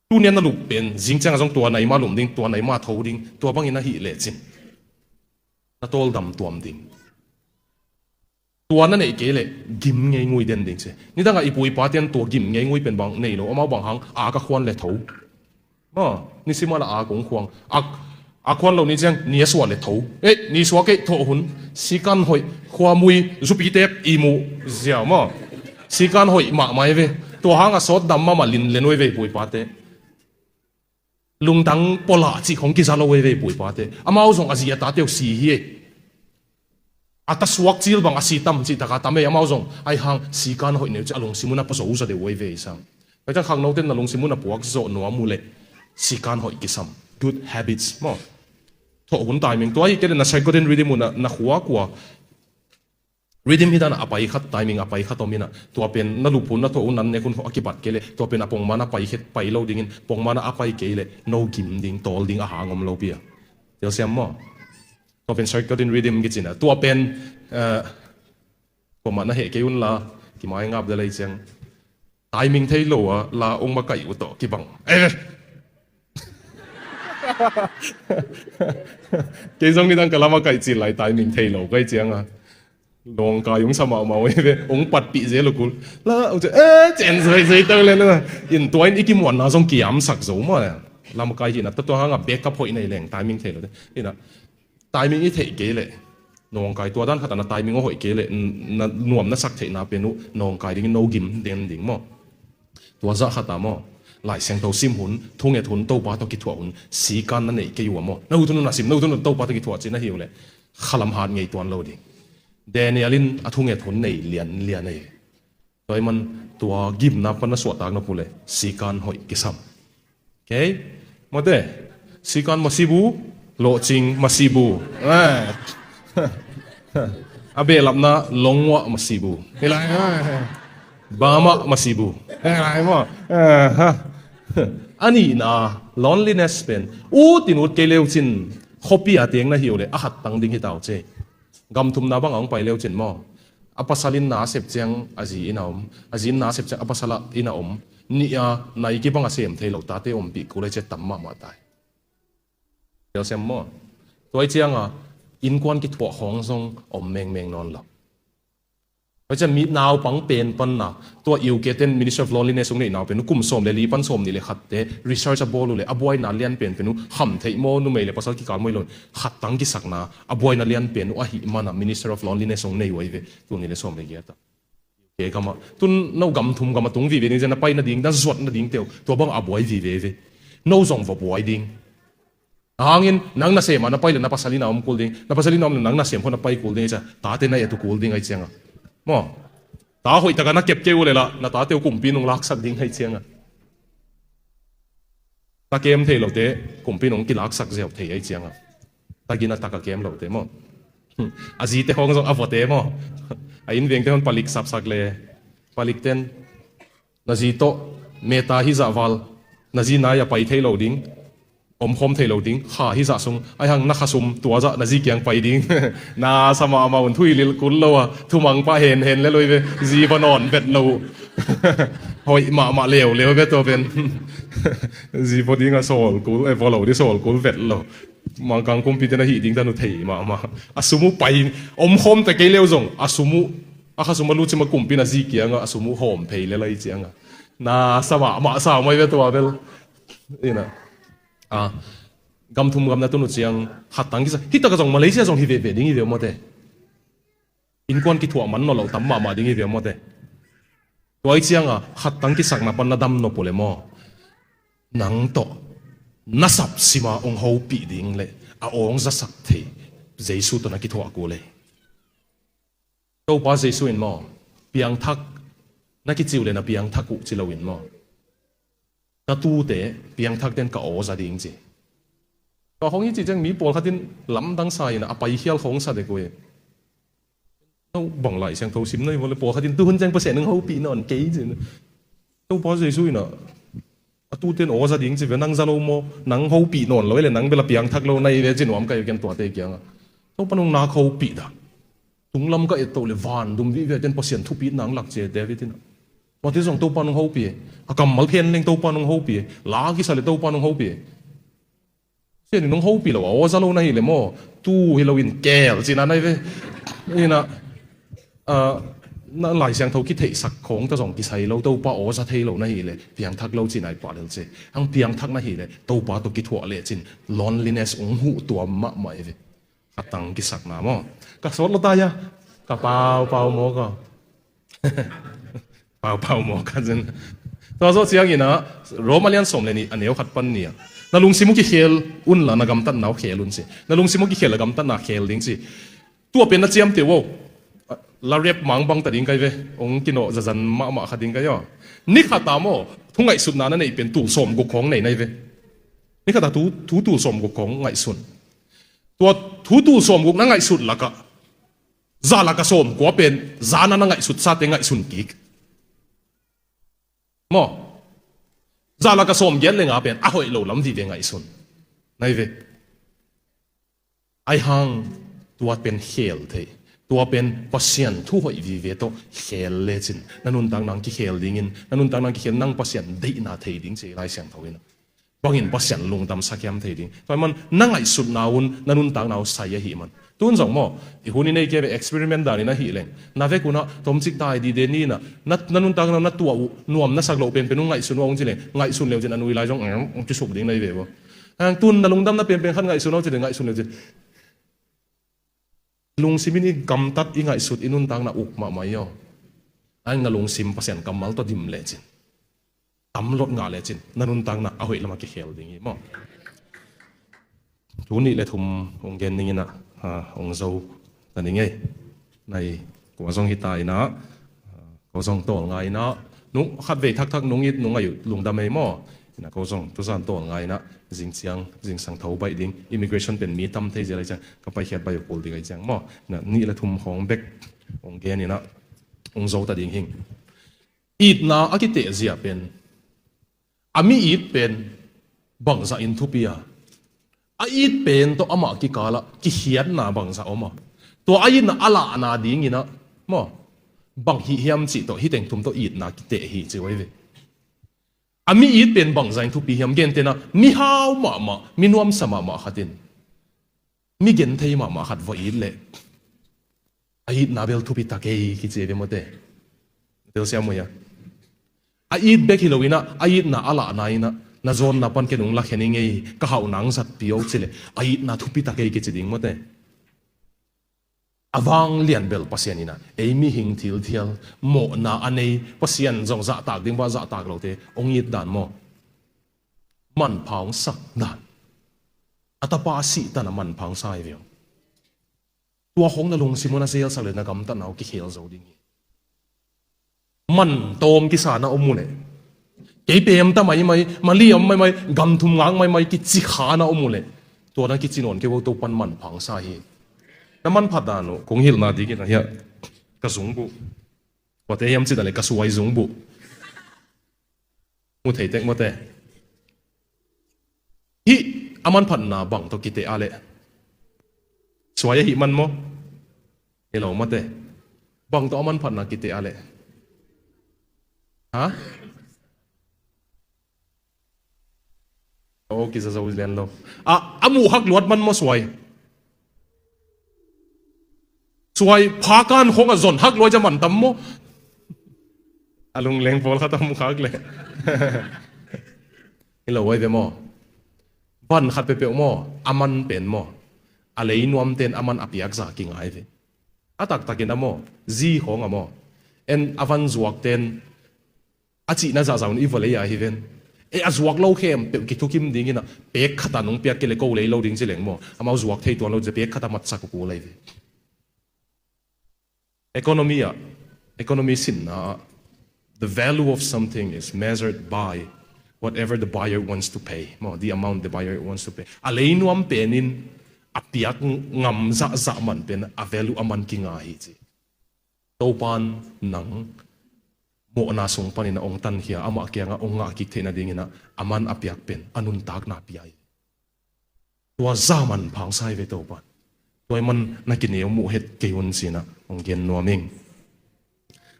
Tunian na lup pen zing ciang a zong tua nai mah lum ding, tua nai mah tho ding, tua bangin na hih lecin na tawldam tuam ding. Tua na neih kei leh gim ngei ngui den ding ci. Nidangah i pu i pate'n tua gim ngei ngui pen bang nei lo, amau bang hang a ka khuan le tho. Maw, nisim a la a kong khuang. A, a khuan lo ni ciang ni a suah le tho. Eh, ni suah kei thawh hun. Sikan hoih, khuamui, zupi tep, i muh ziau maw. Sikan hoih mahmah hi ve. Tua hang a sawt dam mahmah lin le nuai ve i pu i pate. Lungdang pawlah cih khong kiza lo hi ve i pu i pate. Amau zong a zi a tate uh si hi. A ta suak cil bang a si tam cih taka tam ei, amau zong ahi hang sikan hoih nei uh ci a lungsim un a pua zo zaw deuh uh ahi ve i sang. Tua ciang khangnote'n na lungsim un a puak zawh nuam uh leh sikan hoih kisam. Good habits maw. Thawh hun timing. Tua hi kei leh na circadian rhythm un a na khua kua. Rhythm hi dan a pai khat, timing a pai khat om in a. Tua pen na lup hun, na thawh hun, na an nek hun a kibat kei leh. Tua pen a pongman a pai khet, pai lo dingin. Pongman a a pai kei leh. No gim ding, tawl ding a hang om lo pi a. Telsiam maw. Tua pen circadian rhythm kici na. Tua pen, eh, kuamah na heh kei un la, kimai ngap de lei ciang. Timing thei lo a, la ong makaih uh tawh kibang. Eh! Kei zong nidang ka la makaih cil lai timing thei lo kai ciang a. Nawngkai ong sa mahmah uh hi ve, ong patpih zel uh kul. La, ong ciang, eh, cen zoi zoi tau le na. In tua in i kimuanna zong kiamsak zo maw le. La makaih hi na, tua tua hang a backup hoih nei leng timing thei lo de. Hi na. Timing i theih kei leh nawngkai, tua dan khat a na timing a hoih kei leh n-, na nuam na sak theihna pen uh nawngkai dingin no gim den ding maw. Tua zah khat a maw, Lai Siangtho sim hun, thunget hun, Topa tawh kithuah hun, sikan na neih kei uh a maw. Na ut hun hun a sim, na ut hun hun Topa tawh kithuah ci na hi uh leh khalam hat ngei tuan lo ding. Daniel in a thunget hun nei lianlian ei. Tua ahih man tua gimna pan na suahtak nop uh leh sikan hoih kisam. Okay? Mawte, sikan masibu, lawhcing masibu. Eh. A behlapna longwah masibu. Hilai, eh. Bamah masibu. Hilai maw. Eh, ha. A nihna, loneliness pen. Ut in ut kei leu cin, khuapi a teng na hi uh leh, a khattang ding hi tau ce. Gam thumna bang a hong pai leucin maw, a pasal in na a sep ciang a zi in a om, a zi in na a sep ciang a pasal in a om, nih a nai kibang a sem thei lo tate ompih kul a, cia tam mahmah tai. Tel sem maw? Tua i cianga innkuan kithuah khawng zong om mengmeng nawn lo. Tua ciang mi naupang pen panna tua U K ten Ministry of Loneliness hong neih nau pen uh kum sawm le li pan sawm nih le khatte research a bawl uh le a buaina lian pen pen uh kham theih maw, numei le pasal kikal maw i lo, khat tang kisakna a buaina lian pen uh ahih mana Ministry of Loneliness hong nei uh ahi ve. Tul nih le sawm le giat a U K gamah tun no gam thum gam a tung vive ding, zia na pai nading, na zuat nading teu tua bang a buai vive ve. No zong va buai ding. Ahangin nang nasem a na pai le na pasal in a om kul ding, na pasal in a om le nang nasem khawng na pai kul ding, cia tate na et uh kul ding ahi cianga maw, ta hoih taka na kep kei uh le lah na tate uh kumpi nung laksak ding ahi cianga. Ta kem thei lote kumpi nung kilaksak ziau thei ahi cianga. Ta gina taka kem lote maw, a zite khawng zong a vawte maw, a innvengte khawng palik sapsak le, palik ten na zi tawh meta hizah val, na zi nai a pai thei lo ding, omkhawm thei lo ding, kha hizah sung aihang na khasum tuazah na zi kiang pai ding. Na sa mahmah un, thu i lilh kul lo a, thumang pah henhen le lo hi ve. Zi va nawn vet lo uh. Hoih mahmah leuleu ve tua pen. Zi va ding a sawl kul, e, va lo ding sawl kul vet lo. Mangkang kumpite na hih ding ta nu thei mahmah. A sum uh pai, omkhawm ta kei leu zong a sum uh, a khasum a lut cima kumpi na zi kianga a sum uh hawm phei le lai cianga. Na sa mahmah sa mai ve tua bel. Ina a gam thum gam na tun uh ciang khat tang kisa, hi taka zong Malaysia zong hi veve ding hi ve mawte. Innkuan kithuah man nawn lo tam mahmah ding hi ve mawte. Tua ahi cianga khat tang kisakna pan na dam nop uh le maw, nang tawh na sap sima hong hopih ding le a awng zasak thei Jesu tawh na kithuah kul e. Topa Jesu in maw, piangthak na kici uh le na piangthak uh ci loin maw, ka tute piangthak ten ka aw za ding ci. Tua khawng hi ci ciang mi pawlkhat in lamdang sa in a pai khial khawng sa dek uh e. No bang Lai Siangtho sim na hi vawle, pawlkhat in tuhun ciang Pasian in hopih nawn kei ci. Topa Jesu in a, a tuten aw za ding ci ve, nang za lo maw, nang hopih nawn lo e le nang bel a piangthak lo na hi ve ci nuam ka hi ken tuate kianga. Topa nung nak hopih dah. Tunglam ka et toh le van dum vive ten Pasian thupit nang lak ci e David in a. Tuate zong Topa nung hopih e. A kammal phen leng Topa nung hopih e. La kisa le Topa nung hopih e. Sian in nung hopih lo a aw za lo na hi le maw, tu hi lo in kel cina na hi ve. Ina a, na Lai Siangtho kitheihsak khawng ta zong kisai lo, Topa aw za thei lo na hi le piangthak lo cina i pah lel ci. Ang piangthak na hi le Topa tawh kithuah le cin loneliness ung huh tuam mahmah hi ve. Khat tang kisakna maw. Ka sawt lo ta ia, ka paupau maw ka. Paupau maw ka zin. Tua zawh ciangin a Roma lian sawm le nih a neu khat pan nih a, na lungsim uh kikhel un la na gamtatna uh khel un ci. Na lungsim uh kikhel a gamtatna khel ding ci. Tua pen na ciamteh uh aw. La rep mangbang ta ding kai ve. Ong kinawh zazan mahmah kha ding kai aw. Ni khat a maw, thu ngaihsutna na neih pen tul sawm guk khawng nei nai ve. Ni khat a thu, thu tul sawm guk khawng ngaihsun. Tua thu tul sawm guk na ngaihsut lakah za laka sawm kua pen zana na ngaihsut sate ngaihsun kik. Maw? Za laka sawm giat le nga pen a hoih lo lam vive ngaihsun. Nai ve. Ai hang tua pen khel thei. Tua pen Pasian thu hoih vive tawh khel lecin na nuntak nang kikhel dingin, na nuntak nang kikhel nang Pasian deihna thei ding ci Lai Siangtho in. Bangin Pasian lungdam sakhiam thei ding. Tua man na ngaihsutna un na nuntakna uh sai ahi man. Tun zong maw, i hun i nei keve experiment dan in ahi leng, na vek unah tomcik dai dide ni na, na, na nuntakna uh na tuah uh nuam na sak loh penpen uh ngaihsun uh a hong ci leng, ngaihsun leu cin a nui lai zong, "Em," hong ci suk ding na hi ve ua. Hang tun na lungdamna penpen khat ngaihsun uh a hong ci leng, ngaihsun leu cin. Lungsim in i gamtat i ngaihsut i nuntakna uk mahmah i aw. Ang na lungsim Pasian kammal tawh dim lecin, tam lot ngah lecin na nuntakna a hoih lamah kikhel ding hi maw? Thu nih le thum hong gen dingin ah, ah, hong zo ta ning ei. Nai kua zong hita inah, ah, ko zong tawlnga inah, nung khatvei thakthak nung it nung aih uh lungdam ei maw? Inah ko zong tuzan tawlnga inah zing ciang zingsang tho baih ding, immigration pen mi tam thei zia lai ciang ka paikhiat baih uh kul ding ahi ciang maw? Inah nih le thum khawng bek hong gen inah hong zo ta ding hing. Itna a kiteh zia pen, a mi it pen bangzah in thupi a, a it pen tawh amah kikalah kikhiatna bangzah om a, Tua a itna a lahna dingin ah, maw, bang hih hiam cih tawh, hih teng thum tawh itna kiteh hi ci uh ahi ve. A mi it pen bangzah in thupi hiam, gentehna, mihau mahmah, mi nuamsa mahmah khat in mi genthei mahmah khat va it leh, a itna bel thupi ta kei kici ve mawte. Telsiam uh hia? A it bek hi lo in ah, a itna a lahna in ah, na zawnna pan ken hong lakhen ing ei, ka hauhna hong zatpih o ci leh, a itna thupi ta kei kici ding mawte. A vanglian bel Pasian in ah, ei mihing thilthial, mawhna a nei, Pasian zong zahtak ding bang zahtak lote hong it dan maw, manpha hong sak dan. A tapa a sih tan a manpha hong sa hi ve aw. Tua khong na lungsim uh na zelsak leh na gamtatna uh kikhel zo ding hi. Man tawm kisa na om uh leh, kei pemta maimai, maliam maimai, gam thum ngak maimai kici kha na om uh leh, tua na kici nawn kei vo, Topan manpha hong sa hi. Na manpha dan uh kong hilhna dingin ah hiah, ka zungbuh, kuate hiam cih dan leh ka suai zungbuh. Mu thei tek mawte. Hih a manphatna bang tawh kiteh a leh? Suai ahih man maw? Hi lo mawte. Bang tawh a manphatna kiteh a leh? Ha? O, kiza zo lian lo. A, a muh hak luat man maw suai? Suai phakan khong a zon hak luai ja man tam maw? A lungleng pawl khat a mu khak leh. Hi lo ai ve maw? Van khat peuhpeuh maw, a man pen maw, a lei nuamten a man a piakza kingai ve. A taktakin a maw, zi khong a maw, en a van zuakten a cihna zahzah un i va lei a hi ven. E, a zuak lo khempeuh kithukim dingin ah, pek khat a nong piak kei leh ko lei lo ding ci leng maw, amau zuak thei tuan lo ci, pek khat a matsak uh kul ai ve. Economy ah, economy sinna ah, the value of something is measured by whatever the buyer wants to pay. Maw, the amount the buyer wants to pay. A lei nuam penin a piak ngam zahzah man pen a value a man kinga hi ci. Topan nang mawhna sung panin a hong tankhia, amah kiangah hong ngah kik theihna dingin ah a man a piak pen a nuntakna pia hi. Tua zah manpha hong sa hi ve Topan. Tua ahih man na kineu muh het kei un ci-in ah hong gen nuam ing.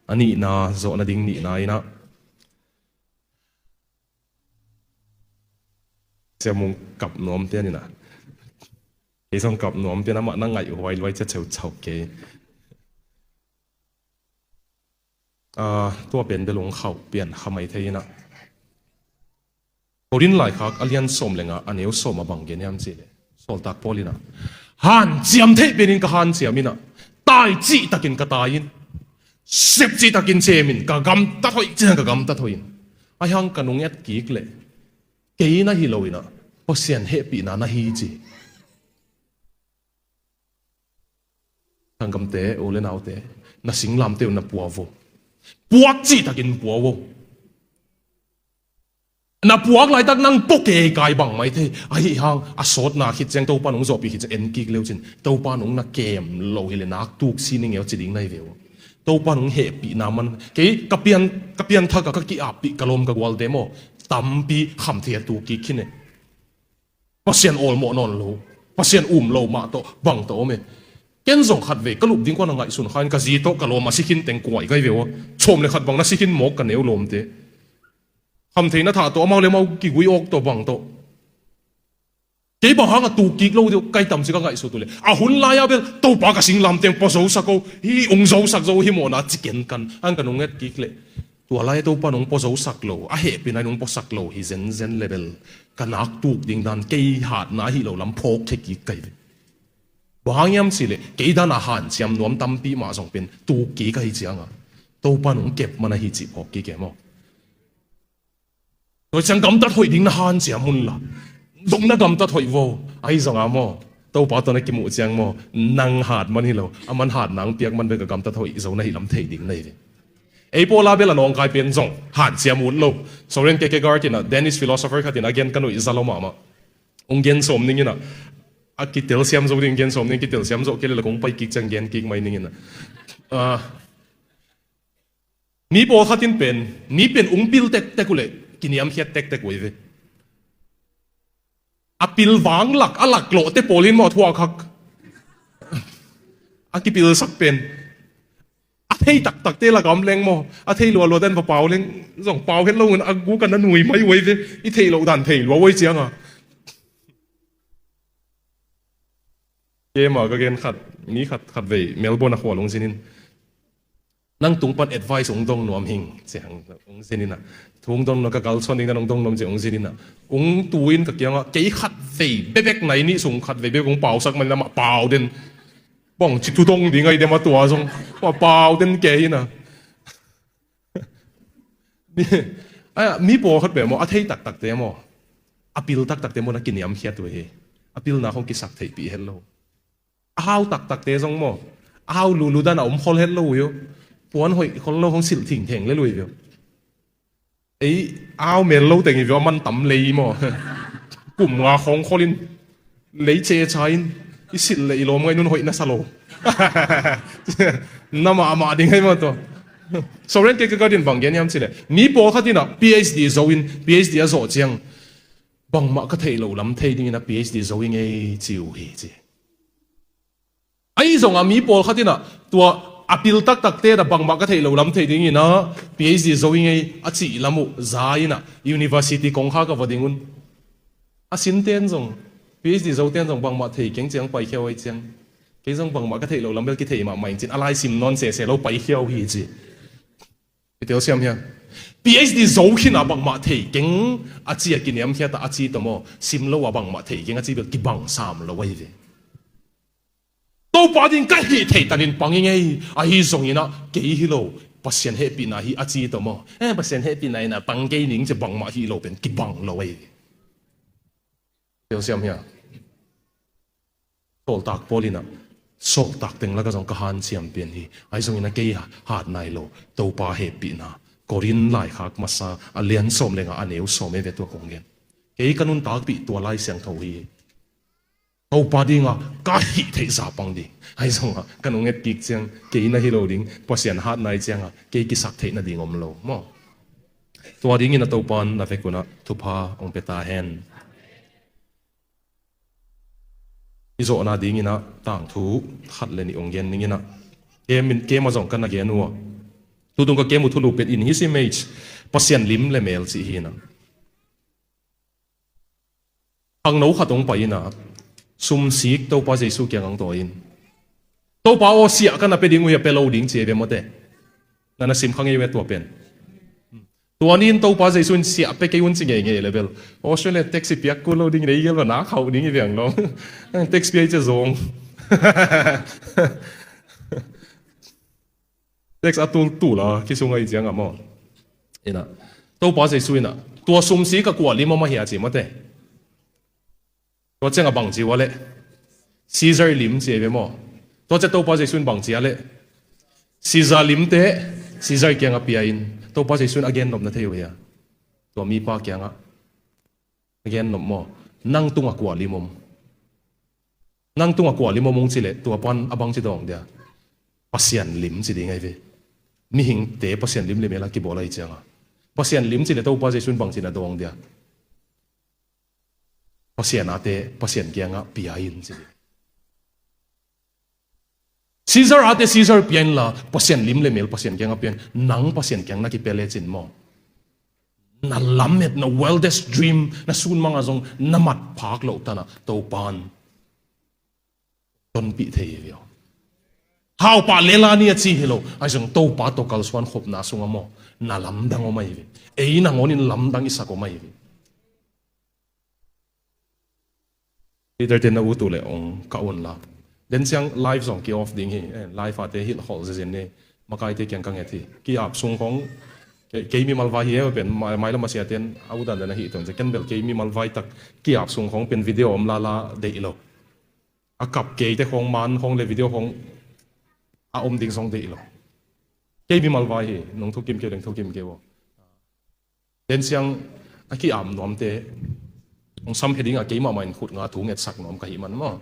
A nihna, zawhna ding nihna in ah, Sia Mung kap nuam pian in ah, kei zong kap nuam pian, amah na ngaih huai luai cia ceucau kei. Ah, tua pen bel hong khauh pian kha mai thei in ah. Korin laikhak a lian sawm le nga, a neu sawm ah bang gen hiam cih leh, sawltak Paul in ah, hanciam theih penin ka hanciam in ah, tai cihtakin ka tai in, sep cihtakin sem in, ka gamtat hoih cihtakin ka gamtat hoih in, ahih hang ka nung et kik leh, kei na hi lo in ah, Pasian hehpihna na hi ci. Sanggamte, u le naute, na singlamteh uh na pua vo. Puak cihtakin pua vo. Na puak laitak nang pua kei kai bang mai thei. Ahih hang a sawtna khit ciang, Topa nung zawhpih khit ciang en kik leu cin, Topa nung na kem lo hi leh nak tuk si ning e aw ci ding na hi ve uh. Topa nung hehpihna man. Kei ka pian, ka pianthak ah ka ki-appih ka lawm ka gualte maw, tampi khamtheih a tuk kik khin e. Pasian awlmawh nawn lo, Pasian um lo mah tawh bang tawh om e. Ken zong khatvei ka lup ding kuan a ngaihsun kha in, ka zi tawh ka lawm a si khin teng kuai kai ve aw. Sawm le khat bang na si khin mawk ka neu lawmte. Khamtheihna thah tawh amau le amau kigui awk tawh bang tawh. Kei bang hang a tuk kik lo deuh kai tam ci ka ngaihsut uh leh, a hun lai-a bel Topa ka singlamteh pua zosak o, hi ung zosak zo hi mawhna ci ken kan, hang ka nung et kik leh. Tua lai-a Topa nung pua zosak lo, a hehpihna nung puasak lo hi zenzen leh bel, ka nak tuk ding dan, kei hatna ahi lo lam phawk thei kik kai ve. Bang hang hiam cih leh, kei dan a hanciam nuam tampi mah zong pen tuk kik ahi ciang a, Topa nung kep man ahi cih phawk kik e maw. Tua ciang gamtat hoih ding na hanciam un la, zong na gamtat hoih vo. Ahi zong a maw, Topa tawh na kimuh ciang maw, nang hat man hi lo, aman hatna hong piak man bek a gamtat hoih zo na hi lam thei ding na hi ve. Ei pawl a bel a nawngkai pen zong hanciam ut lo. Soren Kierkegaard in ah, Danish philosopher khat in a gen ka nuih za lo mahmah. Hong gen sawm ning in ah, a kitelsiam zo ding gen sawm ning, kitelsiam zo kei leh la kong pai kik ciang gen kik mai ning in ah. Ah, mi pawlkhat in pen, mi pen ung pil tektek uh leh kiniamkhiat tektek uh hi ve. A pil vang lak, a lak lawhte pawl in maw a thuak hak. A kipilsak pen a thei taktakte lak a om leng maw, a thei lualua dan va pau leng zong pau het lo un a guk a na nui mai uai ve. I theih loh dan thei lua uai cianga kema ka gen khat, mi khat khat vei Melbourne a khual hong zinin, nang tung pan advice hong dong nuam hing ciang hong zinin a, thu hong dong nuam, ka galsuan ding dan hong dong nuam ciang hong zinin a, hong tu in ka kiangah kei khat vei bebek nai nih sung khat vei bebek hong pausak man lamah pau den. Bang ci thu dong ding ai dem a tua zong ma pau den kei in a. Mi, a, mi pawlkhat pe maw, a thei taktakte maw, a pil taktakte maw na kiniamkhiat uh hi. A pilna hong kisak theihpih het lo. A hau taktakte zong maw, a hau lulu dan a om khol het lo uh hi. Puan hoih khol lo hong silh thingtheng le lui uh hi. Ei, au mel lo teng i vio a man tam lei maw. Kum nga khong kholin lei ceca in i silh le i lawm ngai nun hoih na sa lo. Na mahmah ding hai maw tua. Soren ke ka gadin bang gen hiam cileh, mi pawlkhat in a PhD zo in, PhD a zawh ciang bangmah ka theih loh lam thei dingin a PhD zo i ngei ci uh hi ci. Ahi zongah mi pawlkhat in a tua a pil taktakte na bangmah ka theih loh lam thei dingin a PhD zo i ngei a cih lam uh za in a university kongkha ka va ding un. A sinten zong, PhD zoten zong bangmah thei keng ciang paikhia uh ai ciang, kei zong bangmah ka theih loh lam bel kithei mahmah in cin a lai sim nawn sese lo paikhia uh hi ci. I telsiam hiam? PhD zo khin a bangmah thei keng a ci a kiniamkhiat a a ci tawh maw, sim lo a bangmah thei keng a ci bel kibang sam lo ahi ve. Topa ding ka hih theih tanin pang i ngei, ahi zongin a kei hi lo, Pasian hehpihna hi a ci tawh maw, eh, Pasian hehpihna in a pang kei ning ci bangmah hi lo pen kibang lo ahi. Telsiam hia? Sawltak Paul in a sawltak teng lak a zong ka hanciam pian hi, ahi zongin a kei hat nai lo, Topa hehpihna. Korin laikhak masa a lian sawm le nga a neu sawm e ve tua kong gen. Kei ka nuntakpih tua Lai Siangtho hi. Topa dinga ka hih theih zah pang ding. Ahi zongah ka nung et kik ciang kei na hi lo ding, Pasian hat nai cianga kei kisak theih nading om lo maw? Tua dingin a Topan na vek unah thupha hong pia ta hen. I zawhna dingin a tangthu khat le nih hong gen dingin a, kem in, kem a zong ka na gen uh a, tutung ka kem uh thulu pen in his image, Pasian lim le mel cih hi in a. Khangno khat hong pai in a, sumsik Topa Jesu kiang hong tawi in, Topa aw, siah ka na pia ding uh hi a, pia lo ding ci ei ve mawte. Na na sim kha ngei ve tua pen. Tua ni in Topa Jesu in siah pia kei un ci ngeingei le bel Australia taxi piak kul lo ding, nei gel va na khauh ding i veng lo. Taxi pia i cia zong. Tax a tultul a kisung ahi ciang a maw? Ina, Topa Jesu ina, tua sumsik a kua lim om ahi a ci mawte. Tua ciang a bang ci ua leh, Caesar lim ci ei ve maw? Tua ciang Topa Jesu in bang ci a leh, Caesar limte Caesar kiang a pia in, Topa Jesu in a gen nop na thei uh hia? Tua mipa kiangah a gen nop maw? Nang tungah kua lim om? Nang tungah kua lim om hong ci leh tua pan a bang ci dawng dia? Pasian lim ci ding ahi ve. Mihingte Pasian lim le mel a kibawl ahi cianga Pasian lim ci leh Topa Jesu in bang ci na dawng dia? Pasian ate Pasian kiangah pia in ci ding. Caesar ate Caesar pia inla, Pasian lim le mel Pasian kiangah pia in. Nang Pasian kiang na kipia lecin maw, na lamet, na wildest dream, na sunmang ah zong na mat phak loh tanah Topan tonpih thei hi viau. Haupa lela ni a ci hi lo, ahi zong Topa tawh kalsuan khopna sungah maw, na lamdang om ahi ve. Ei nangawnin lamdang i sak om ahi ve. Peter ten na ut uh leh ong ka un la. Den ciang live zong ki off ding hi. Eh, live ate hilh khol zezin ni. Makaite kiang ka nget hi. Ki-ap sung khong, ke-, kei mimal vai hi e pen, mai, mai lam a sia ten a udan den a hi ton. Ken bel kei mimal vai tak ki-ap sung khong pen video om lala deih lo. A kap keite khong man khong le video khong a om ding zong deih lo. Kei mimal vai hi, nong thukim kei, nong thukim kei vo. Den ciang a ki-ap nuamte hong sam he dingah keimah mah in khut nga thu ngetsak nuam ka hih man maw.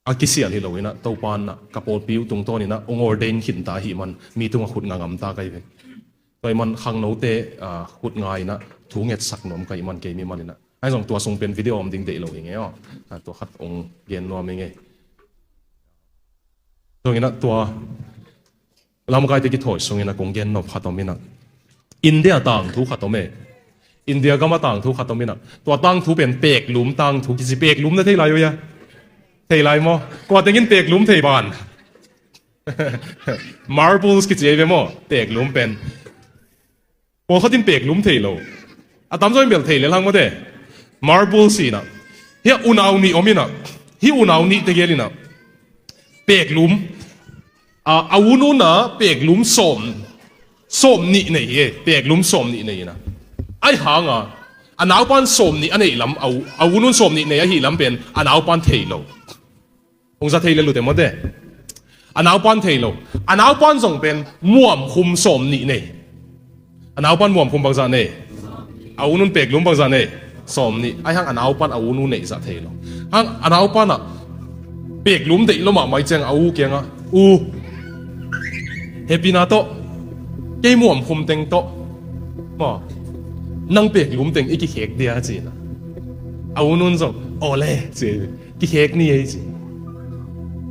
A kisial hi lo inah, Topa inah ka pawlpi uh tungtawn inah hong ordain khinta ahih man, mi tungah khut nga ngamta ka hi ve. Tua ahih man khangnote, ah, khut nga inah thu ngetsak nuam ka hih man kei mimal inah. Ahi zong tua sung pen video om ding deih lo hi ngei aw. Ah, tua khat hong gen nuam hi ngei. Tua inah tua lamkaite kithawi sungin a kong gen nop khat om inah, India tangthu khat om e. India gama tangthu khat om inah, tua tangthu pen peklum tangthu kici. Peklum na thei lai uh hia? Thei lai maw? Kua tengin peklum thei ban? Marbles kici ei ve maw, peklum pen. Pawlkhat in peklum thei lo. A tamzaw in bel thei lel hang maw te. Marbles inah, hih unau nih om inah, hih unau nih tegel inah peklum, a, a u nuna peklum sawm, sawm nih nei hi e. Peklum sawm nih nei inah, ahi hanga a naupan sawm nih a neih lam, a u, a u nun sawm nih nei ahi lam pen a naupan thei lo. Hong za thei lel uh te maw te. A naupan thei lo. A naupan zong pen muamkhum sawm nih nei. A naupan muamkhum bangzah nei? A u nun peklum bangzah nei? Sawm nih. Ahi hang a naupan a u nu neih zah thei lo. Hang a naupan ah peklum deih lo mahmah ciang a u kiangah, "U, hehpihna tawh, kei muamkhum teng tawh maw, nang peklum teng i kikhek dia," ci inah, a u nun zong, "Awle," ci. Kikhek ni ei ci.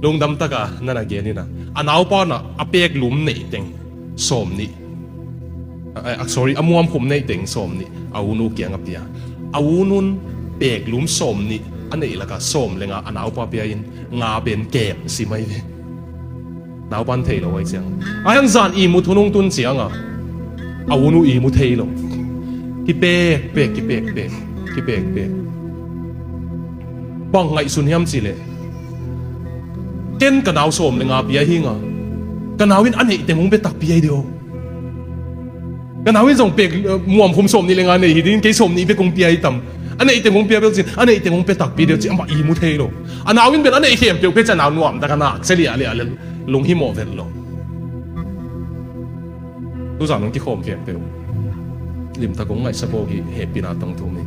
Lungdam taka na na gen inah, a naupan ah a peklum neih teng sawm nih, a, a, sorry, a muamkhum neih teng sawm nih a u nu kiang a pia. A u nun peklum sawm nih a neih lakah sawm le nga a naupa pia in, nga pen kem si mai ve. Naupan thei lo ahi ciang, ahi hang zan ihmut hun hong tun cianga a u nu ihmu thei lo. Kipekpek, kipekpek, kipekpek. Bang ngaihsun hiam cihleh, ken ka nau sawm le nga pia hi nga, ka nau in a neih teng hong pia takpi ahi dih aw. Ka nau in zong pek, eh, muamkhum sawm nih le nga nei hi ding, kei sawm nih bek hong pia hi tam. A neih teng hong pia bel cin, a neih teng hong pia takpi dih aw ci, amah ihmu thei lo. A nau in bel a neih khempeuh pia ci, a nau nuamtak a nak cia liahliah le lunghimawh vet lo. Tuzan hong kikhawm khempeuh limtak hong ngaihsak aw, hih hehpihna tangthu mi.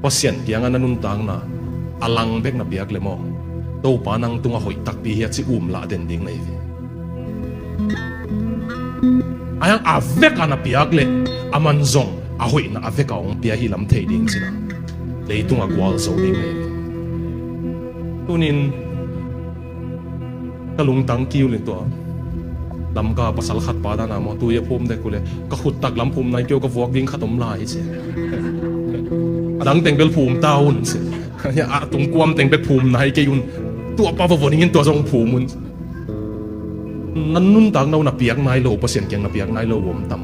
Pasian kiangah na nuntakna a lang bek na piak le maw, Topa nang tungah hoih takpi hi a ci umlah den ding na hi ve. Ahi hang a vek a na piak le aman zong a hoihna a vek a hong pia hi lam thei ding cina, leitungah gualzo ding na hi ve. Tunin ka lungtang kiu lin tua Lamka pasal khat pa dana maw, tui a phum dek uh le, ka khut tak lam phum nai kei uh, ka vuak ding khat om lai ci. A dang teng bel phum ta un ci. A tungkuam teng bek phum nai kei un. Tua pa va vuan ingin tua zong phum un. Na nuntakna uh na piak nai lo, Pasian kiang na piak nai lo uh om tam?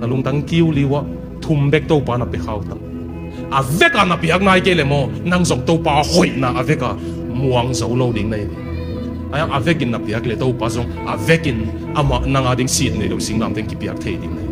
Na lungtang kiu liu ah thum bek Topa na pia khau tam? A vek a na piak nai kei le maw, nang zong Topa hoihna a vek a muang zo lo ding na hi. Ahi hang a vekin na piak le Topa zong a vekin amah nang a ding sit nei lo singlamteng kipiak thei ding na hi.